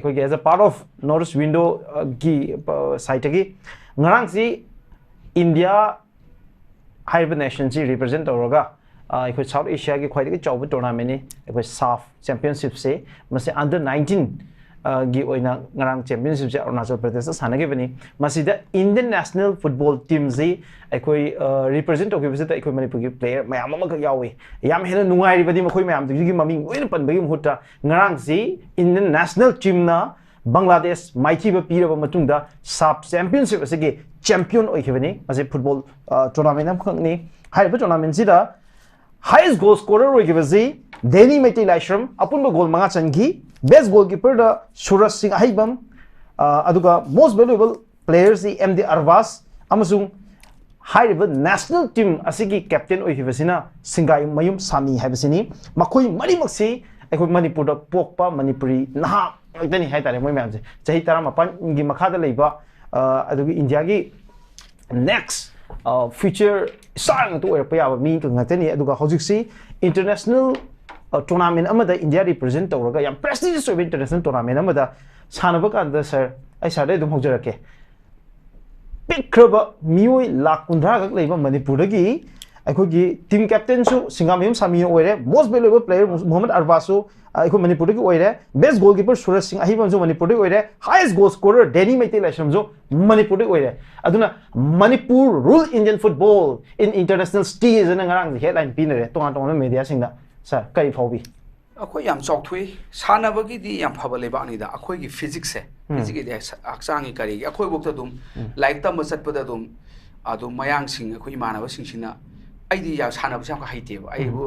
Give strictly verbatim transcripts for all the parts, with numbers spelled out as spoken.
ꯑꯩꯈꯣꯏꯒꯤ as a part of North East Window ꯒꯤ ꯁꯥꯏꯠꯇꯒꯤ ꯉꯔꯥꯡꯁꯤ ꯏꯟꯗꯤꯌꯥ ꯍꯥꯏꯔꯤꯕ ꯅꯦꯁꯟꯁꯤ ꯔꯤꯄ꯭ꯔꯖꯦꯟ ꯇꯧꯔꯒ ꯑ, ꯑꯩꯈꯣꯏ ꯁꯥꯎꯠ ꯑꯦꯁꯤꯌꯥꯒꯤ ꯈ꯭ꯋꯥꯏꯗꯒꯤ ꯆꯥꯎꯕ ꯇꯣꯔꯅꯥꯃꯦꯟꯅꯤ ꯑꯩꯈꯣꯏ ꯁꯥꯐ ꯆꯦꯝꯄꯤꯌꯟꯁꯤꯞꯁꯦ꯫ ꯃꯁꯤ ꯑꯟꯗꯔ ꯅꯥꯏꯟꯇꯤꯟ ꯒꯤ ꯑꯣꯏꯅ ꯉꯔꯥꯡ ꯆꯦꯝꯄꯤꯌꯟꯁꯤꯞꯁꯦ ꯑꯔꯨꯅꯥꯆꯜ ꯄ꯭ꯔꯗꯦꯁꯇ ꯁꯥꯟꯅꯈꯤꯕꯅꯤ꯫ ꯃꯁꯤꯗ ꯏꯟꯗꯤꯌꯟ ꯅꯦꯁꯅꯦꯜ ꯐꯨꯠꯕꯣꯜ ꯇꯤꯝꯁꯤ ꯑꯩꯈꯣꯏ ꯔꯤꯄ꯭ꯔꯖꯦꯟ ꯇꯧꯈꯤꯕꯁꯤꯗ ꯑꯩꯈꯣꯏ ꯃꯅꯤꯄꯨꯔꯒꯤ ꯄ꯭ꯂꯦꯌꯔ ꯃꯌꯥꯝ ꯑꯃꯈꯛ ꯌꯥꯎꯏ꯫ ꯌꯥꯝ ꯍꯦꯟꯅ ꯅꯨꯡꯉꯥꯏꯔꯤꯕꯗꯤ ꯃꯈꯣꯏ ꯃꯌꯥꯝꯗꯨꯒꯤ ꯃꯃꯤꯡ ꯂꯣꯏꯅ ꯄꯟꯕꯒꯤ ꯃꯍꯨꯠꯇ ꯉꯔꯥꯡꯁꯤ ꯏꯟꯗꯤꯌꯟ ꯅꯦꯁꯅꯦꯜ ꯇꯤꯝꯅ ꯕꯪꯒ꯭ꯂꯥꯗꯦꯁ ꯃꯥꯏꯊꯤꯕ ꯄꯤꯔꯕ ꯃꯇꯨꯡꯗ ꯁꯥꯐ ꯆꯦꯝꯄꯤꯌꯟꯁꯤꯞ ꯑꯁꯤꯒꯤ ꯆꯦꯝꯄꯤꯌꯟ ꯑꯣꯏꯈꯤꯕꯅꯤ꯫ ꯃꯁꯤ ꯐꯨꯠꯕꯣꯜ ꯇꯣꯔꯅꯥꯃꯦꯟ ꯑꯃꯈꯛꯅꯤ꯫ ꯍꯥꯏꯔꯤꯕ ꯇꯣꯔꯅꯥꯃꯦꯟꯁꯤꯗ ꯍꯥꯏꯌꯦꯁ ꯒꯣꯜ ꯁ꯭ꯀꯣꯔꯔ ꯑꯣꯏꯈꯤꯕꯁꯤ ꯗꯦꯅꯤ ꯃꯩꯇꯩ ꯂꯥꯏꯁ꯭ꯔꯝ, ꯑꯄꯨꯟꯕ ꯒꯣꯜ ꯃꯉꯥ ꯆꯟꯈꯤ꯫ ꯕꯦꯁ ꯒꯣꯜ ꯀꯤꯄꯔꯗ ꯁꯨꯔꯖ ꯁꯤꯡ ꯑꯍꯩꯕꯝ, ꯑ, ꯑꯗꯨꯒ ꯃꯣꯁ ꯚꯦꯂꯨꯑꯦꯕꯜ ꯄ꯭ꯂꯦꯌꯔꯁꯤ ꯑꯦꯝ ꯗꯤ ꯑꯔꯕꯥꯁ ꯑꯃꯁꯨꯡ ꯍꯥꯏꯔꯤꯕ ꯅꯦꯁꯅꯦꯜ ꯇꯤꯝ ꯑꯁꯤꯒꯤ ꯀꯦꯞꯇꯦꯟ ꯑꯣꯏꯈꯤꯕꯁꯤꯅ ꯁꯤꯡꯒꯥꯏꯃꯌꯨꯝ ꯁꯥꯃꯤ ꯍꯥꯏꯕꯁꯤꯅꯤ꯫ ꯃꯈꯣꯏ ꯃꯔꯤꯃꯛꯁꯤ ꯑꯩꯈꯣꯏ ꯃꯅꯤꯄꯨꯔꯗ ꯄꯣꯛꯄ ꯃꯅꯤꯄꯨꯔꯤ ꯅꯍꯥ ꯉꯥꯛꯇꯅꯤ ꯍꯥꯏꯇꯥꯔꯦ꯫ ꯃꯣꯏ ꯃꯌꯥꯝꯁꯦ ꯆꯍꯤ ꯇꯔꯥꯃꯥꯄꯟꯒꯤ ꯃꯈꯥꯗ ꯂꯩꯕ, ꯑ, ꯑꯗꯨꯒ ꯏꯟꯗꯤꯌꯥꯒꯤ ꯅꯦꯛꯁ ꯐ꯭ꯌꯨꯆꯔ ꯁ꯭ꯇꯥꯔ ꯉꯥꯛꯇ ꯑꯣꯏꯔꯛꯄ ꯌꯥꯕ ꯃꯤ ꯉꯥꯛꯇꯅꯤ꯫ ꯑꯗꯨꯒ ꯍꯧꯖꯤꯛꯁꯤ ꯏꯟꯇꯔꯅꯦꯁꯅꯦꯜ ꯇꯣꯔꯅꯥꯃꯦꯟ ꯑꯃꯗ ꯏꯟꯗꯤꯌꯥ ꯔꯤꯄ꯭ꯔꯖꯦꯟ ꯇꯧꯔꯒ ꯌꯥꯝ ꯄ꯭ꯔꯦꯁꯇꯤꯖꯤꯌꯁ ꯑꯣꯏꯕ ꯏꯟꯇꯔꯅꯦꯁꯅꯦꯜ ꯇꯣꯔꯅꯥꯃꯦꯟ ꯑꯃꯗ ꯁꯥꯟꯅꯕ ꯀꯥꯟꯗ, ꯁꯥꯔ, ꯑꯩ ꯁꯥꯔꯗꯩ ꯑꯗꯨꯝ ꯍꯧꯖꯔꯛꯀꯦ꯫ ꯄꯤꯛꯈ꯭ꯔꯕ ꯃꯤꯑꯣꯏ ꯂꯥꯈ ꯀꯨꯟꯊ꯭ꯔꯥ ꯈꯛ ꯂꯩꯕ ꯃꯅꯤꯄꯨꯔꯗꯒꯤ ꯑꯩꯈꯣꯏꯒꯤ ꯇꯤꯝ ꯀꯦꯞꯇꯦꯟꯁꯨ ꯁꯤꯡꯒꯥꯃꯌꯨꯝ ꯁꯥꯃꯤꯅ ꯑꯣꯏꯔꯦ, ꯃꯣꯁ ꯚꯦꯂꯨꯑꯦꯕꯜ ꯄ꯭ꯂꯦꯌꯔ ꯃꯨꯍꯝꯃꯗ ꯑꯔꯕꯥꯁꯁꯨ, ꯑ, ꯑꯩꯈꯣꯏ ꯃꯅꯤꯄꯨꯔꯗꯒꯤ ꯑꯣꯏꯔꯦ, ꯕꯦꯁ ꯒꯣꯜ ꯀꯤꯄꯔ ꯁꯨꯔꯖ ꯁꯤꯡ ꯑꯍꯩꯕꯝꯁꯨ ꯃꯅꯤꯄꯨꯔꯗꯒꯤ ꯑꯣꯏꯔꯦ, ꯍꯥꯏꯌꯦꯁ ꯒꯣꯜ ꯁ꯭ꯀꯣꯔꯔ ꯗꯦꯅꯤ ꯃꯩꯇꯩ ꯂꯥꯏꯁ꯭ꯔꯝꯁꯨ ꯃꯅꯤꯄꯨꯔꯗꯒꯤ ꯑꯣꯏꯔꯦ꯫ ꯑꯗꯨꯅ "Manipur rule Indian football in international stage" ꯑꯅ ꯉꯔꯥꯡꯁꯦ ꯍꯦꯗꯂꯥꯏꯟ ꯄꯤꯅꯔꯦ ꯇꯣꯉꯥꯟ ꯇꯣꯉꯥꯟꯕ ꯃꯦꯗꯤꯌꯥꯁꯤꯡꯗ꯫ ꯁꯥꯔ, ꯀꯔꯤ ꯐꯥꯎꯕꯤ? ꯑꯩꯈꯣꯏ ꯌꯥꯝ ꯆꯥꯎꯊꯣꯛꯏ꯫ ꯁꯥꯟꯅꯕꯒꯤꯗꯤ ꯌꯥꯝ ꯐꯕ ꯂꯩꯕꯥꯛꯅꯤꯗ꯫ ꯑꯩꯈꯣꯏꯒꯤ ꯐꯤꯖꯤꯛꯁꯁꯦ, ꯎꯝ꯫ ꯐꯤꯖꯤꯛꯀꯤꯗꯤ ꯍꯛꯆꯥꯡꯒꯤ ꯀꯔꯤꯒꯤ, ꯑꯩꯈꯣꯏꯐꯧꯗ ꯑꯗꯨꯝ ꯎꯝ꯫ ꯂꯥꯏꯔꯤꯛ ꯇꯝꯕ ꯆꯠꯄꯗ ꯑꯗꯨꯝ, ꯑꯗꯨꯝ ꯃꯌꯥꯡꯁꯤꯡ, ꯑꯩꯈꯣꯏ ꯏꯃꯥꯟꯅꯕꯁꯤꯡꯁꯤꯅ, ꯑꯩꯗꯤ ꯌꯥꯝ ꯁꯥꯟꯅꯕꯁꯦ ꯌꯥꯝ ꯍꯩꯇꯦꯕ꯫ ꯎꯝ꯫ ꯑꯩꯕꯨ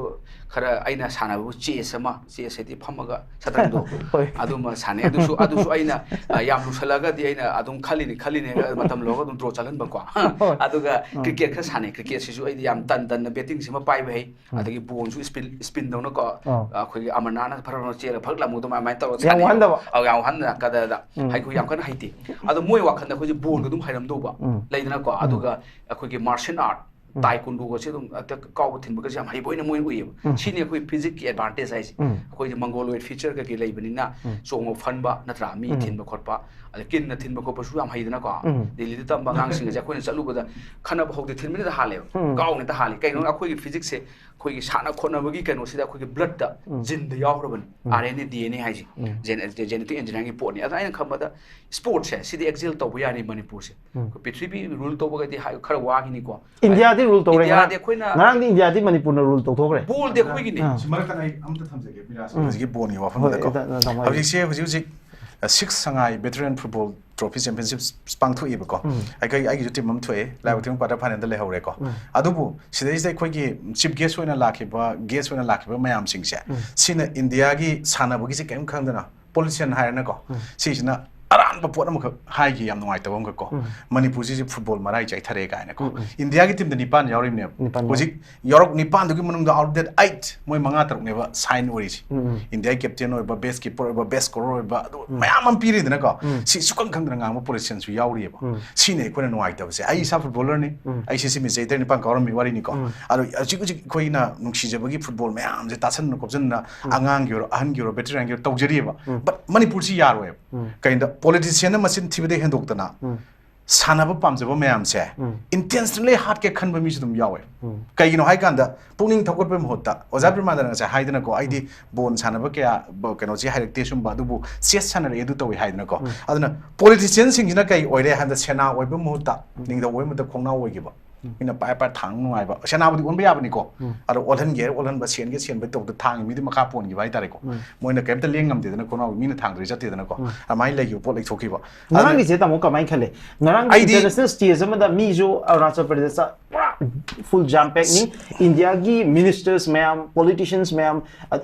ꯈꯔ, ꯑꯩꯅ ꯁꯥꯟꯅꯕꯕꯨ ꯆꯦꯁ ꯑꯃ, ꯆꯦꯁ ꯍꯥꯏꯗꯤ ꯐꯝꯃꯒ ꯁꯇ꯭ꯔꯪꯗꯣ, ꯍꯣꯏ꯫ ꯑꯗꯨꯃ ꯁꯥꯟꯅꯩ꯫ ꯑꯗꯨꯁꯨ, ꯑꯗꯨꯁꯨ ꯑꯩꯅ, ꯑ, ꯌꯥꯝ ꯂꯨꯁꯜꯂꯒꯗꯤ ꯑꯩꯅ ꯑꯗꯨꯝ ꯈꯜꯂꯤꯅꯤ, ꯈꯜꯂꯤꯅꯤ, ꯑ, ꯃꯇꯝ ꯂꯧꯔꯒ ꯑꯗꯨꯝ ꯗ꯭ꯔꯣ ꯆꯠꯍꯟꯕꯀꯣ꯫ ꯍꯣꯏ꯫ ꯑꯗꯨꯒ ꯎꯝ꯫ ꯀ꯭ꯔꯤꯀꯦꯠ ꯈꯔ ꯁꯥꯟꯅꯩ꯫ ꯀ꯭ꯔꯤꯀꯦꯠꯁꯤꯁꯨ ꯑꯩꯗꯤ ꯌꯥꯝ ꯇꯟ ꯇꯟꯅ ꯕꯦꯇꯤꯡꯁꯤꯃ ꯄꯥꯏꯕ ꯍꯩ꯫ ꯎꯝ꯫ ꯑꯗꯒꯤ ꯕꯣꯜꯁꯨ ꯏꯁꯄꯤꯟ, ꯏꯁꯄꯤꯟꯗꯧꯅꯀꯣ, ꯑꯥ꯫ ꯑꯩꯈꯣꯏꯒꯤ ꯑꯃꯔꯅꯥꯊꯅ ꯐꯔ ꯐꯔ ꯆꯦꯜꯂ ꯐꯔꯛ ꯂꯥꯎ ꯑꯗꯨꯃꯥꯏꯅ ꯇꯧꯔꯒ ꯌꯥꯝ ꯁꯥꯟꯅꯩ꯫ ꯋꯥꯍꯟꯗꯕ꯫ ꯑꯧ, ꯌꯥꯝ ꯋꯥꯍꯟꯗꯅ ꯀꯗꯥꯏꯗ꯫ ꯎꯝ꯫ ꯑꯩꯈꯣꯏ ꯌꯥꯝ ꯀꯟꯅ ꯍꯩꯇꯦ꯫ ꯑꯗꯣ ꯃꯣꯏ ꯋꯥꯈꯜꯗ ꯑꯩꯈꯣꯏꯁꯦ ꯕꯣꯜꯒ ꯑꯗꯨꯝ ꯍꯩꯔꯝꯗꯧꯕ ꯎꯝ꯫ ꯂꯩꯗꯅꯀꯣ꯫ ꯎꯝ꯫ ꯑꯗꯨꯒ ꯑꯩꯈꯣꯏꯒꯤ ꯃꯥꯔꯁꯤꯌꯦꯜ ꯑꯥꯔꯠ, ꯇꯥꯏ ꯀꯨꯟꯗꯣꯒꯁꯦ ꯑꯗꯨꯝ ꯍꯦꯛꯇ ꯀꯥꯎꯕ ꯊꯤꯟꯕꯒꯁꯦ ꯌꯥꯝ ꯍꯩꯕ ꯑꯣꯏꯅ ꯃꯣꯏꯅ ꯎꯏꯌꯦꯕ꯫ ꯁꯤꯅꯤ ꯑꯩꯈꯣꯏ ꯐꯤꯖꯤꯛꯀꯤ ꯑꯦꯗꯚꯥꯟꯇꯦꯖ ꯍꯥꯏꯁꯦ꯫ ꯑꯩꯈꯣꯏꯗꯤ ꯃꯪꯒꯣꯂꯣꯏꯗ ꯐꯤꯆꯔ ꯀꯩꯀꯩ ꯂꯩꯕꯅꯤꯅ ꯆꯣꯡꯕ ꯐꯟꯕ ꯅꯠꯇ꯭ꯔꯥ, ꯃꯤ ꯊꯤꯟꯕ ꯈꯣꯠꯄ, ꯑꯗ ꯀꯤꯟꯅ ꯊꯤꯟꯕ ꯈꯣꯠꯄꯁꯨ ꯌꯥꯝ ꯍꯩꯗꯅꯀꯣ꯫ ꯗꯦꯜꯂꯤꯗ ꯇꯝꯕ ꯑꯉꯥꯡꯁꯤꯡꯒꯁꯦ ꯑꯩꯈꯣꯏꯅ ꯆꯠꯂꯨꯕꯗ ꯈꯠꯅꯕ ꯍꯧꯗꯦ, ꯊꯤꯟꯕꯅꯤꯗ ꯍꯥꯜꯂꯦꯕ, ꯀꯥꯎꯅꯤꯗ ꯍꯥꯜꯂꯤ꯫ ꯀꯩꯅꯣ, ꯑꯩꯈꯣꯏꯒꯤ ꯐꯤꯖꯤꯛꯁꯁꯦ ꯑꯩꯈꯣꯏꯒꯤ ꯁꯥꯟꯅ ꯈꯣꯠꯅꯕꯒꯤ ꯀꯩꯅꯣꯁꯤꯗ ꯑꯩꯈꯣꯏꯒꯤ ꯕ꯭ꯂꯠꯇ, ꯖꯤꯟꯗ ꯌꯥꯎꯈ꯭ꯔꯕꯅꯤ, R N A, D N A ꯍꯥꯏꯁꯦ꯫ ꯖꯦꯅꯦꯇꯤꯛ ꯏꯟꯖꯤꯅꯤꯌꯥꯔꯤꯡꯒꯤ ꯄꯣꯠꯅꯤ꯫ ꯑꯗ ꯑꯩꯅ ꯈꯟꯕꯗ ꯁ꯭ꯄꯣꯔꯠꯁꯦ ꯁꯤꯗꯤ ꯑꯦꯛꯖꯦꯜ ꯇꯧꯕ ꯌꯥꯅꯤ ꯃꯅꯤꯄꯨꯔꯁꯦ꯫ ꯑꯩꯈꯣꯏ ꯄ꯭ꯔꯤꯊꯤꯕꯤ ꯔꯨꯜ ꯇꯧꯕꯒꯗꯤ ꯍꯥꯏ-, ꯈꯔ ꯋꯥꯈꯤꯅꯤꯀꯣ꯫ ꯏꯟꯗꯤꯌꯥꯗꯤ ꯔꯨꯜ ꯇꯧꯔꯦ꯫ ꯏꯟꯗꯤꯌꯥꯗꯤ ꯉꯔꯥꯡ, ꯑꯩꯈꯣꯏꯅ ꯉꯔꯥꯡꯗꯤ ꯏꯟꯗꯤꯌꯥꯗꯤ ꯃꯅꯤꯄꯨꯔꯅ ꯔꯨꯜ ꯇꯧꯊꯣꯛꯈ꯭ꯔꯦ꯫ ꯕꯣꯜꯗꯤ ꯑꯩꯈꯣꯏꯒꯤꯅꯤ꯫ ꯑꯥ꯫ ꯁꯤ ꯃꯔꯛꯇ ꯑꯩ ꯑꯝꯇ ꯊꯝꯖꯒꯦ, ꯃꯤꯔꯥꯖ꯫ ꯎꯝ꯫ ꯍꯧꯖꯤꯛꯀꯤ ꯕꯣꯜꯒꯤ ꯋꯥꯐꯝꯗꯨꯗꯀꯣ꯫ ꯍꯣꯏ, ꯇꯥ-, ꯇꯥ-, ꯇꯥꯃꯣ ꯍꯥꯏꯕꯤꯌꯨ꯫ ꯍꯧꯖꯤꯛꯁꯦ, ꯍꯧꯖꯤꯛ ꯍꯧꯖꯤꯛ, ꯑ, ꯁꯤꯛꯁ ꯁꯉꯥꯏ ꯚꯦꯇꯔꯦꯟ ꯐꯨꯠꯕꯣꯜ ꯇ꯭ꯔꯣꯐꯤ ꯆꯦꯝꯄꯤꯌꯟꯁꯤꯞ ꯄꯥꯡꯊꯣꯛꯏꯕꯀꯣ꯫ ꯎꯝ꯫ ꯑꯩꯈꯣꯏ, ꯑꯩꯒꯤꯁꯨ ꯇꯤꯝ ꯑꯃ ꯊꯣꯛꯑꯦ, ꯂꯥꯏꯕꯛ ꯊꯤꯕ ꯀ꯭ꯋꯥꯇꯔ ꯐꯥꯏꯅꯦꯜꯗ ꯂꯩꯍꯧꯔꯦꯀꯣ꯫ ꯎꯝ꯫ ꯑꯗꯨꯕꯨ ꯁꯤꯗꯩꯁꯤꯗ ꯑꯩꯈꯣꯏꯒꯤ ꯆꯤꯐ ꯒꯦꯁ ꯑꯣꯏꯅ ꯂꯥꯛꯈꯤꯕ, ꯒꯦꯁ ꯑꯣꯏꯅ ꯂꯥꯛꯈꯤꯕ ꯃꯌꯥꯝꯁꯤꯡꯁꯦ, ꯎꯝ꯫ ꯁꯤꯅ ꯏꯟꯗꯤꯌꯥꯒꯤ ꯁꯥꯟꯅꯕꯒꯤꯁꯦ ꯀꯔꯤꯝ ꯈꯪꯗꯅ, ꯄꯣꯂꯤꯇꯤꯁꯤꯌꯟ ꯍꯥꯏꯔꯦꯅꯀꯣ, ꯎꯝ꯫ ꯁꯤꯁꯤꯅ ꯑꯔꯥꯟꯕ ꯄꯣꯠ ꯑꯃꯈꯛ ꯍꯥꯏꯈꯤ, ꯌꯥꯝ ꯅꯨꯡꯉꯥꯏꯇꯕ ꯑꯃꯈꯛꯀꯣ, ꯎꯝ꯫ ꯃꯅꯤꯄꯨꯔꯁꯤꯁꯨ ꯐꯨꯠꯕꯣꯜ ꯃꯔꯥꯏ ꯆꯥꯏꯊꯔꯦ ꯀꯥꯏꯅꯀꯣ꯫ ꯎꯝ, ꯎꯝ꯫ ꯏꯟꯗꯤꯌꯥꯒꯤ ꯇꯤꯝꯗ ꯅꯤꯄꯥꯟ ꯌꯥꯎꯔꯤꯕꯅꯦꯕ꯫ ꯅꯤꯄꯥꯟ ꯌꯥꯎꯔꯤ꯫ ꯍꯧꯖꯤꯛ ꯌꯥꯎꯔꯛ-, ꯅꯤꯄꯥꯟꯗꯨꯒꯤ ꯃꯅꯨꯡꯗ out of that eight ꯃꯣꯏ ꯃꯉꯥ ꯇꯔꯨꯛꯅꯦꯕ ꯁꯥꯏꯟ ꯑꯣꯏꯔꯤꯁꯦ꯫ ꯎꯝ, ꯎꯝ꯫ ꯏꯟꯗꯤꯌꯥꯒꯤ ꯀꯦꯞꯇꯦꯟ ꯑꯣꯏꯕ, ꯕꯦꯁ ꯀꯤꯄꯔ ꯑꯣꯏꯕ, ꯕꯦꯁ ꯁ꯭ꯀꯣꯔꯔ ꯑꯣꯏꯕ, ꯑꯗꯨ ꯎꯝ꯫ ꯃꯌꯥꯝ ꯑꯃ ꯄꯤꯔꯤꯗꯅꯀꯣ꯫ ꯎꯝ꯫ ꯁꯤ ꯁꯨꯈꯪ ꯈꯪꯗꯅ ꯉꯥꯡꯕ ꯄꯣꯂꯤꯇꯤꯁꯤꯌꯟꯁꯨ ꯌꯥꯎꯔꯤꯑꯕ꯫ ꯎꯝ꯫ ꯁꯤꯅꯤ ꯑꯩꯈꯣꯏꯅ ꯅꯨꯡꯉꯥꯏꯇꯕꯁꯦ꯫ ꯑꯩ ꯏꯁꯥ ꯐꯨꯠꯕꯣꯂꯔꯅꯤ꯫ ꯎꯝ꯫ ꯑꯩ ꯁꯤ ꯁꯤ ꯃꯤꯁꯦ ꯅꯤꯄꯥꯟ ꯀꯥꯎꯔꯝꯃꯤ ꯋꯥꯔꯤꯅꯤꯀꯣ꯫ ꯎꯝ꯫ ꯑꯗꯣ ꯍꯧꯖꯤꯛ ꯍꯧꯖꯤꯛ ꯑꯩꯈꯣꯏꯅ ꯅꯨꯡꯁꯤꯖꯕꯒꯤ ꯐꯨꯠꯕꯣꯜ ꯃꯌꯥꯝꯁꯦ ꯇꯥꯁꯟꯗꯅ ꯈꯣꯞꯆꯟꯗꯅ ꯎꯝ꯫ ꯑꯉꯥꯡꯒꯤ ꯑꯣꯏꯔꯣ, ꯑꯍꯟꯒꯤ ꯑꯣꯏꯔꯣ, ꯚꯦꯇꯔꯟꯒꯤ ꯑꯣꯏꯔꯣ ꯇꯧꯖꯔꯤꯑꯕ꯫ ꯎꯝ꯫ But ꯃꯅꯤꯄꯨꯔꯁꯤ ꯌꯥꯔꯣꯏꯕ꯫ ꯎꯝ꯫ ꯀꯩꯅꯣꯗ ꯄꯣꯂꯤꯇꯤꯁꯤꯌꯟꯅ ꯃꯆꯤꯟ ꯊꯤꯕꯗꯩ ꯍꯦꯟꯗꯣꯛꯇꯅ ꯎꯝ꯫ ꯁꯥꯟꯅꯕ ꯄꯥꯝꯖꯕ ꯃꯌꯥꯝꯁꯦ ꯎꯝ꯫ ꯏꯟꯇꯦꯟꯁꯅꯦꯜꯂꯤ ꯍꯥꯠꯀꯦ ꯈꯟꯕ ꯃꯤꯁꯨ ꯑꯗꯨꯝ ꯌꯥꯎꯋꯦ꯫ ꯎꯝ꯫ ꯀꯩꯒꯤꯅꯣ ꯍꯥꯏꯀꯥꯟꯗ ꯄꯨꯛꯅꯤꯡ ꯊꯧꯒꯠꯄꯒꯤ ꯃꯍꯨꯠꯇ, ꯑꯣꯖꯥ ꯎꯝ꯫ ꯕꯤꯔꯃꯥꯟꯗꯅ ꯉꯁꯥꯏ ꯍꯥꯏꯗꯅꯀꯣ, "ꯑꯩꯗꯤ ꯎꯝ꯫ ꯕꯣꯜ ꯁꯥꯟꯅꯕ ꯀꯌꯥ ꯕ-, ꯀꯩꯅꯣꯁꯤ ꯍꯩꯔꯛꯇꯦ, ꯁꯨꯝꯕ, ꯑꯗꯨꯕꯨ ꯆꯦꯁ ꯁꯥꯟꯅꯔꯛꯑꯦ, ꯑꯗꯨ ꯇꯧꯏ" ꯍꯥꯏꯗꯅꯀꯣ꯫ ꯎꯝ꯫ ꯑꯗꯨꯅ ꯄꯣꯂꯤꯇꯤꯁꯤꯌꯟꯁꯤꯡꯁꯤꯅ ꯀꯩ ꯑꯣꯏꯔꯦ ꯍꯥꯏꯕꯗ ꯁꯦꯅꯥ ꯑꯣꯏꯕ ꯃꯍꯨꯠꯇ ꯎꯝ꯫ ꯅꯤꯡꯊꯧ ꯑꯣꯏꯕ ꯃꯍꯨꯠꯇ ꯈꯣꯡꯅꯥꯎ ꯑꯣꯏꯈꯤꯕ꯫ ꯎꯝ꯫ ꯃꯤꯅ ꯄꯥꯏ ꯄꯥꯏ ꯊꯥꯡ ꯅꯨꯡꯉꯥꯏꯕ꯫ ꯁꯦꯅꯥꯕꯨꯗꯤ ꯑꯣꯟꯕ ꯌꯥꯕꯅꯤꯀꯣ꯫ ꯎꯝ꯫ ꯑꯗꯣ ꯑꯣꯜꯍꯟꯒꯦ ꯍꯥꯏꯔ ꯑꯣꯜꯍꯟꯕ, ꯁꯦꯟꯒꯦ ꯁꯦꯟꯕ ꯇꯧꯕꯗ ꯊꯥꯡꯒꯤ ꯃꯤꯗꯤ ꯃꯈꯥ ꯄꯣꯟꯈꯤꯕ ꯍꯥꯏꯇꯥꯔꯦꯀꯣ꯫ ꯎꯝ꯫ ꯃꯣꯏꯅ ꯀꯩꯝꯇ ꯂꯦꯡ ꯉꯝꯗꯦꯗꯅ, ꯈꯣꯡꯅꯥꯎ ꯃꯤꯅ ꯊꯥꯡꯗ꯭ꯔꯗꯤ ꯆꯠꯇꯦꯗꯅꯀꯣ꯫ ꯎꯝ꯫ ꯑꯗꯨꯃꯥꯏꯅ ꯂꯩꯈꯤꯕ ꯄꯣꯠ ꯂꯩꯊꯣꯛꯈꯤꯕ꯫ ꯑꯗꯨꯅ ꯉꯔꯥꯡꯒꯤꯁꯦ ꯇꯥꯃꯣ ꯀꯃꯥꯏꯅ ꯈꯜꯂꯦ? ꯉꯔꯥꯡꯒꯤ ꯑꯩꯗꯤ ꯏꯟꯇꯔꯅꯦꯁꯅꯦꯜ ꯁ꯭ꯇꯦꯖ ꯑꯃꯗ ꯃꯤꯁꯨ ꯑꯔꯨꯅꯥꯆꯜ ꯄ꯭ꯔꯗꯦꯁꯇ ꯄꯨꯔꯥ ꯐꯨꯜ ꯖꯥꯝ ꯄꯦꯛꯅꯤ꯫ ꯏꯟꯗꯤꯌꯥꯒꯤ ꯃꯤꯅꯤꯁꯇꯔꯁ ꯃꯌꯥꯝ, ꯄꯣꯂꯤꯇꯤꯁꯤꯌꯟꯁ ꯃꯌꯥꯝ,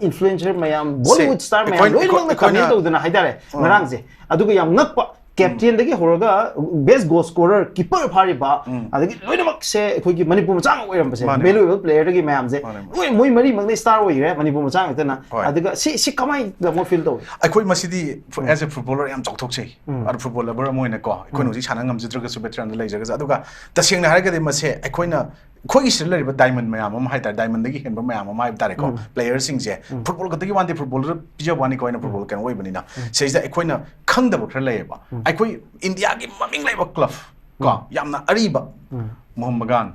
ꯏꯟꯐ꯭ꯂꯨꯌꯦꯟꯁꯔ ꯃꯌꯥꯝ, ꯁꯦ, ꯕꯣꯂꯤꯋꯨꯗ ꯁ꯭ꯇꯥꯔ ꯃꯌꯥꯝ ꯑꯩꯈꯣꯏꯅ, ꯂꯣꯏꯅꯃꯛꯅ ꯑꯩꯈꯣꯏꯅ, ꯀꯃꯦꯟ ꯇꯧꯗꯅ ꯍꯥꯏꯇꯥꯔꯦ ꯎꯝ꯫ ꯉꯔꯥꯡꯁꯦ꯫ ꯑꯗꯨꯒ ꯌꯥꯝ ꯉꯛꯄ, ꯎꯝ꯫ ꯀꯦꯞꯇꯦꯟꯗꯒꯤ ꯍꯧꯔꯒ ꯕꯦꯁ ꯒꯣꯜ ꯁ꯭ꯀꯣꯔꯔ, ꯀꯤꯄꯔ ꯐꯥꯔꯤꯕ, ꯎꯝ꯫ ꯑꯗꯒꯤ ꯂꯣꯏꯅꯃꯛꯁꯦ ꯑꯩꯈꯣꯏꯒꯤ ꯃꯅꯤꯄꯨꯔ ꯃꯆꯥ ꯉꯥꯛ ꯑꯣꯏꯔꯝꯕꯁꯦ, ꯃꯥꯅꯦ, ꯃꯥꯅꯦ꯫ ꯚꯦꯂꯨꯑꯦꯕꯜ ꯄ꯭ꯂꯦꯌꯔꯗꯒꯤ ꯃꯌꯥꯝꯁꯦ, ꯃꯥꯅꯦ, ꯃꯥꯅꯦ꯫ ꯂꯣꯏ ꯃꯣꯏ ꯃꯔꯤꯃꯛꯅ ꯁ꯭ꯇꯥꯔ ꯑꯣꯏꯈ꯭ꯔꯦ ꯃꯅꯤꯄꯨꯔ ꯃꯆꯥ ꯉꯥꯛꯇꯅ꯫ ꯍꯣꯏ꯫ ꯑꯗꯨꯒ ꯁꯤ, ꯁꯤ ꯀꯃꯥꯏꯅ ꯇꯥꯃꯣ ꯐꯤꯜ ꯇꯧꯏ? ꯑꯩꯈꯣꯏ ꯃꯁꯤꯗꯤ ꯎꯝ꯫ As a footballer ꯌꯥꯝ ꯆꯥꯎꯊꯣꯛꯆꯩ꯫ ꯎꯝ꯫ ꯑꯗꯨ ꯐꯨꯠꯕꯣꯜ ꯂꯚꯔ ꯑꯃ ꯑꯣꯏꯅꯀꯣ, ꯑꯩꯈꯣꯏꯅ ꯎꯝ꯫ ꯍꯧꯖꯤꯛ ꯁꯥꯟꯅ ꯉꯝꯖꯗ꯭ꯔꯒꯁꯨ, ꯚꯦꯇꯔꯟꯗ ꯂꯩꯖꯔꯒꯁꯨ, ꯑꯗꯨꯒ ꯇꯁꯦꯡꯅ ꯍꯥꯏꯔꯒꯗꯤ ꯃꯁꯦ ꯑꯩꯈꯣꯏꯅ ꯑꯩꯈꯣꯏꯒꯤ ꯁꯤꯗ ꯂꯩꯔꯤꯕ ꯗꯥꯏꯃꯟ ꯃꯌꯥꯝ ꯑꯃ ꯍꯥꯏꯇꯥꯔꯦ, ꯗꯥꯏꯃꯟꯗꯒꯤ ꯍꯦꯟꯕ ꯃꯌꯥꯝ ꯑꯃ ꯍꯥꯏꯕ ꯇꯥꯔꯦꯀꯣ, ꯄ꯭ꯂꯦꯌꯔꯁꯤꯡꯁꯦ ꯐꯨꯠꯕꯣꯜ ꯈꯛꯇꯒꯤ ꯋꯥꯟꯗꯦ, ꯐꯨꯠꯕꯣꯜꯗ ꯄꯤꯖꯕ ꯋꯥꯅꯤꯀꯣ, ꯑꯩꯅ ꯐꯨꯠꯕꯣꯜ ꯀꯩꯅꯣ ꯑꯣꯏꯕꯅꯤꯅ꯫ ꯁꯤꯁꯤꯗ ꯑꯩꯈꯣꯏꯅ ꯈꯪꯗꯕ ꯈꯔ ꯂꯩꯌꯦꯕ꯫ ꯑꯩꯈꯣꯏ ꯏꯟꯗꯤꯌꯥꯒꯤ ꯃꯃꯤꯡ ꯂꯩꯕ ꯀ꯭ꯂꯕ ꯀꯣ, ꯌꯥꯝꯅ ꯑꯔꯤꯕ, ꯃꯣꯍꯝ ꯕꯒꯥꯟ,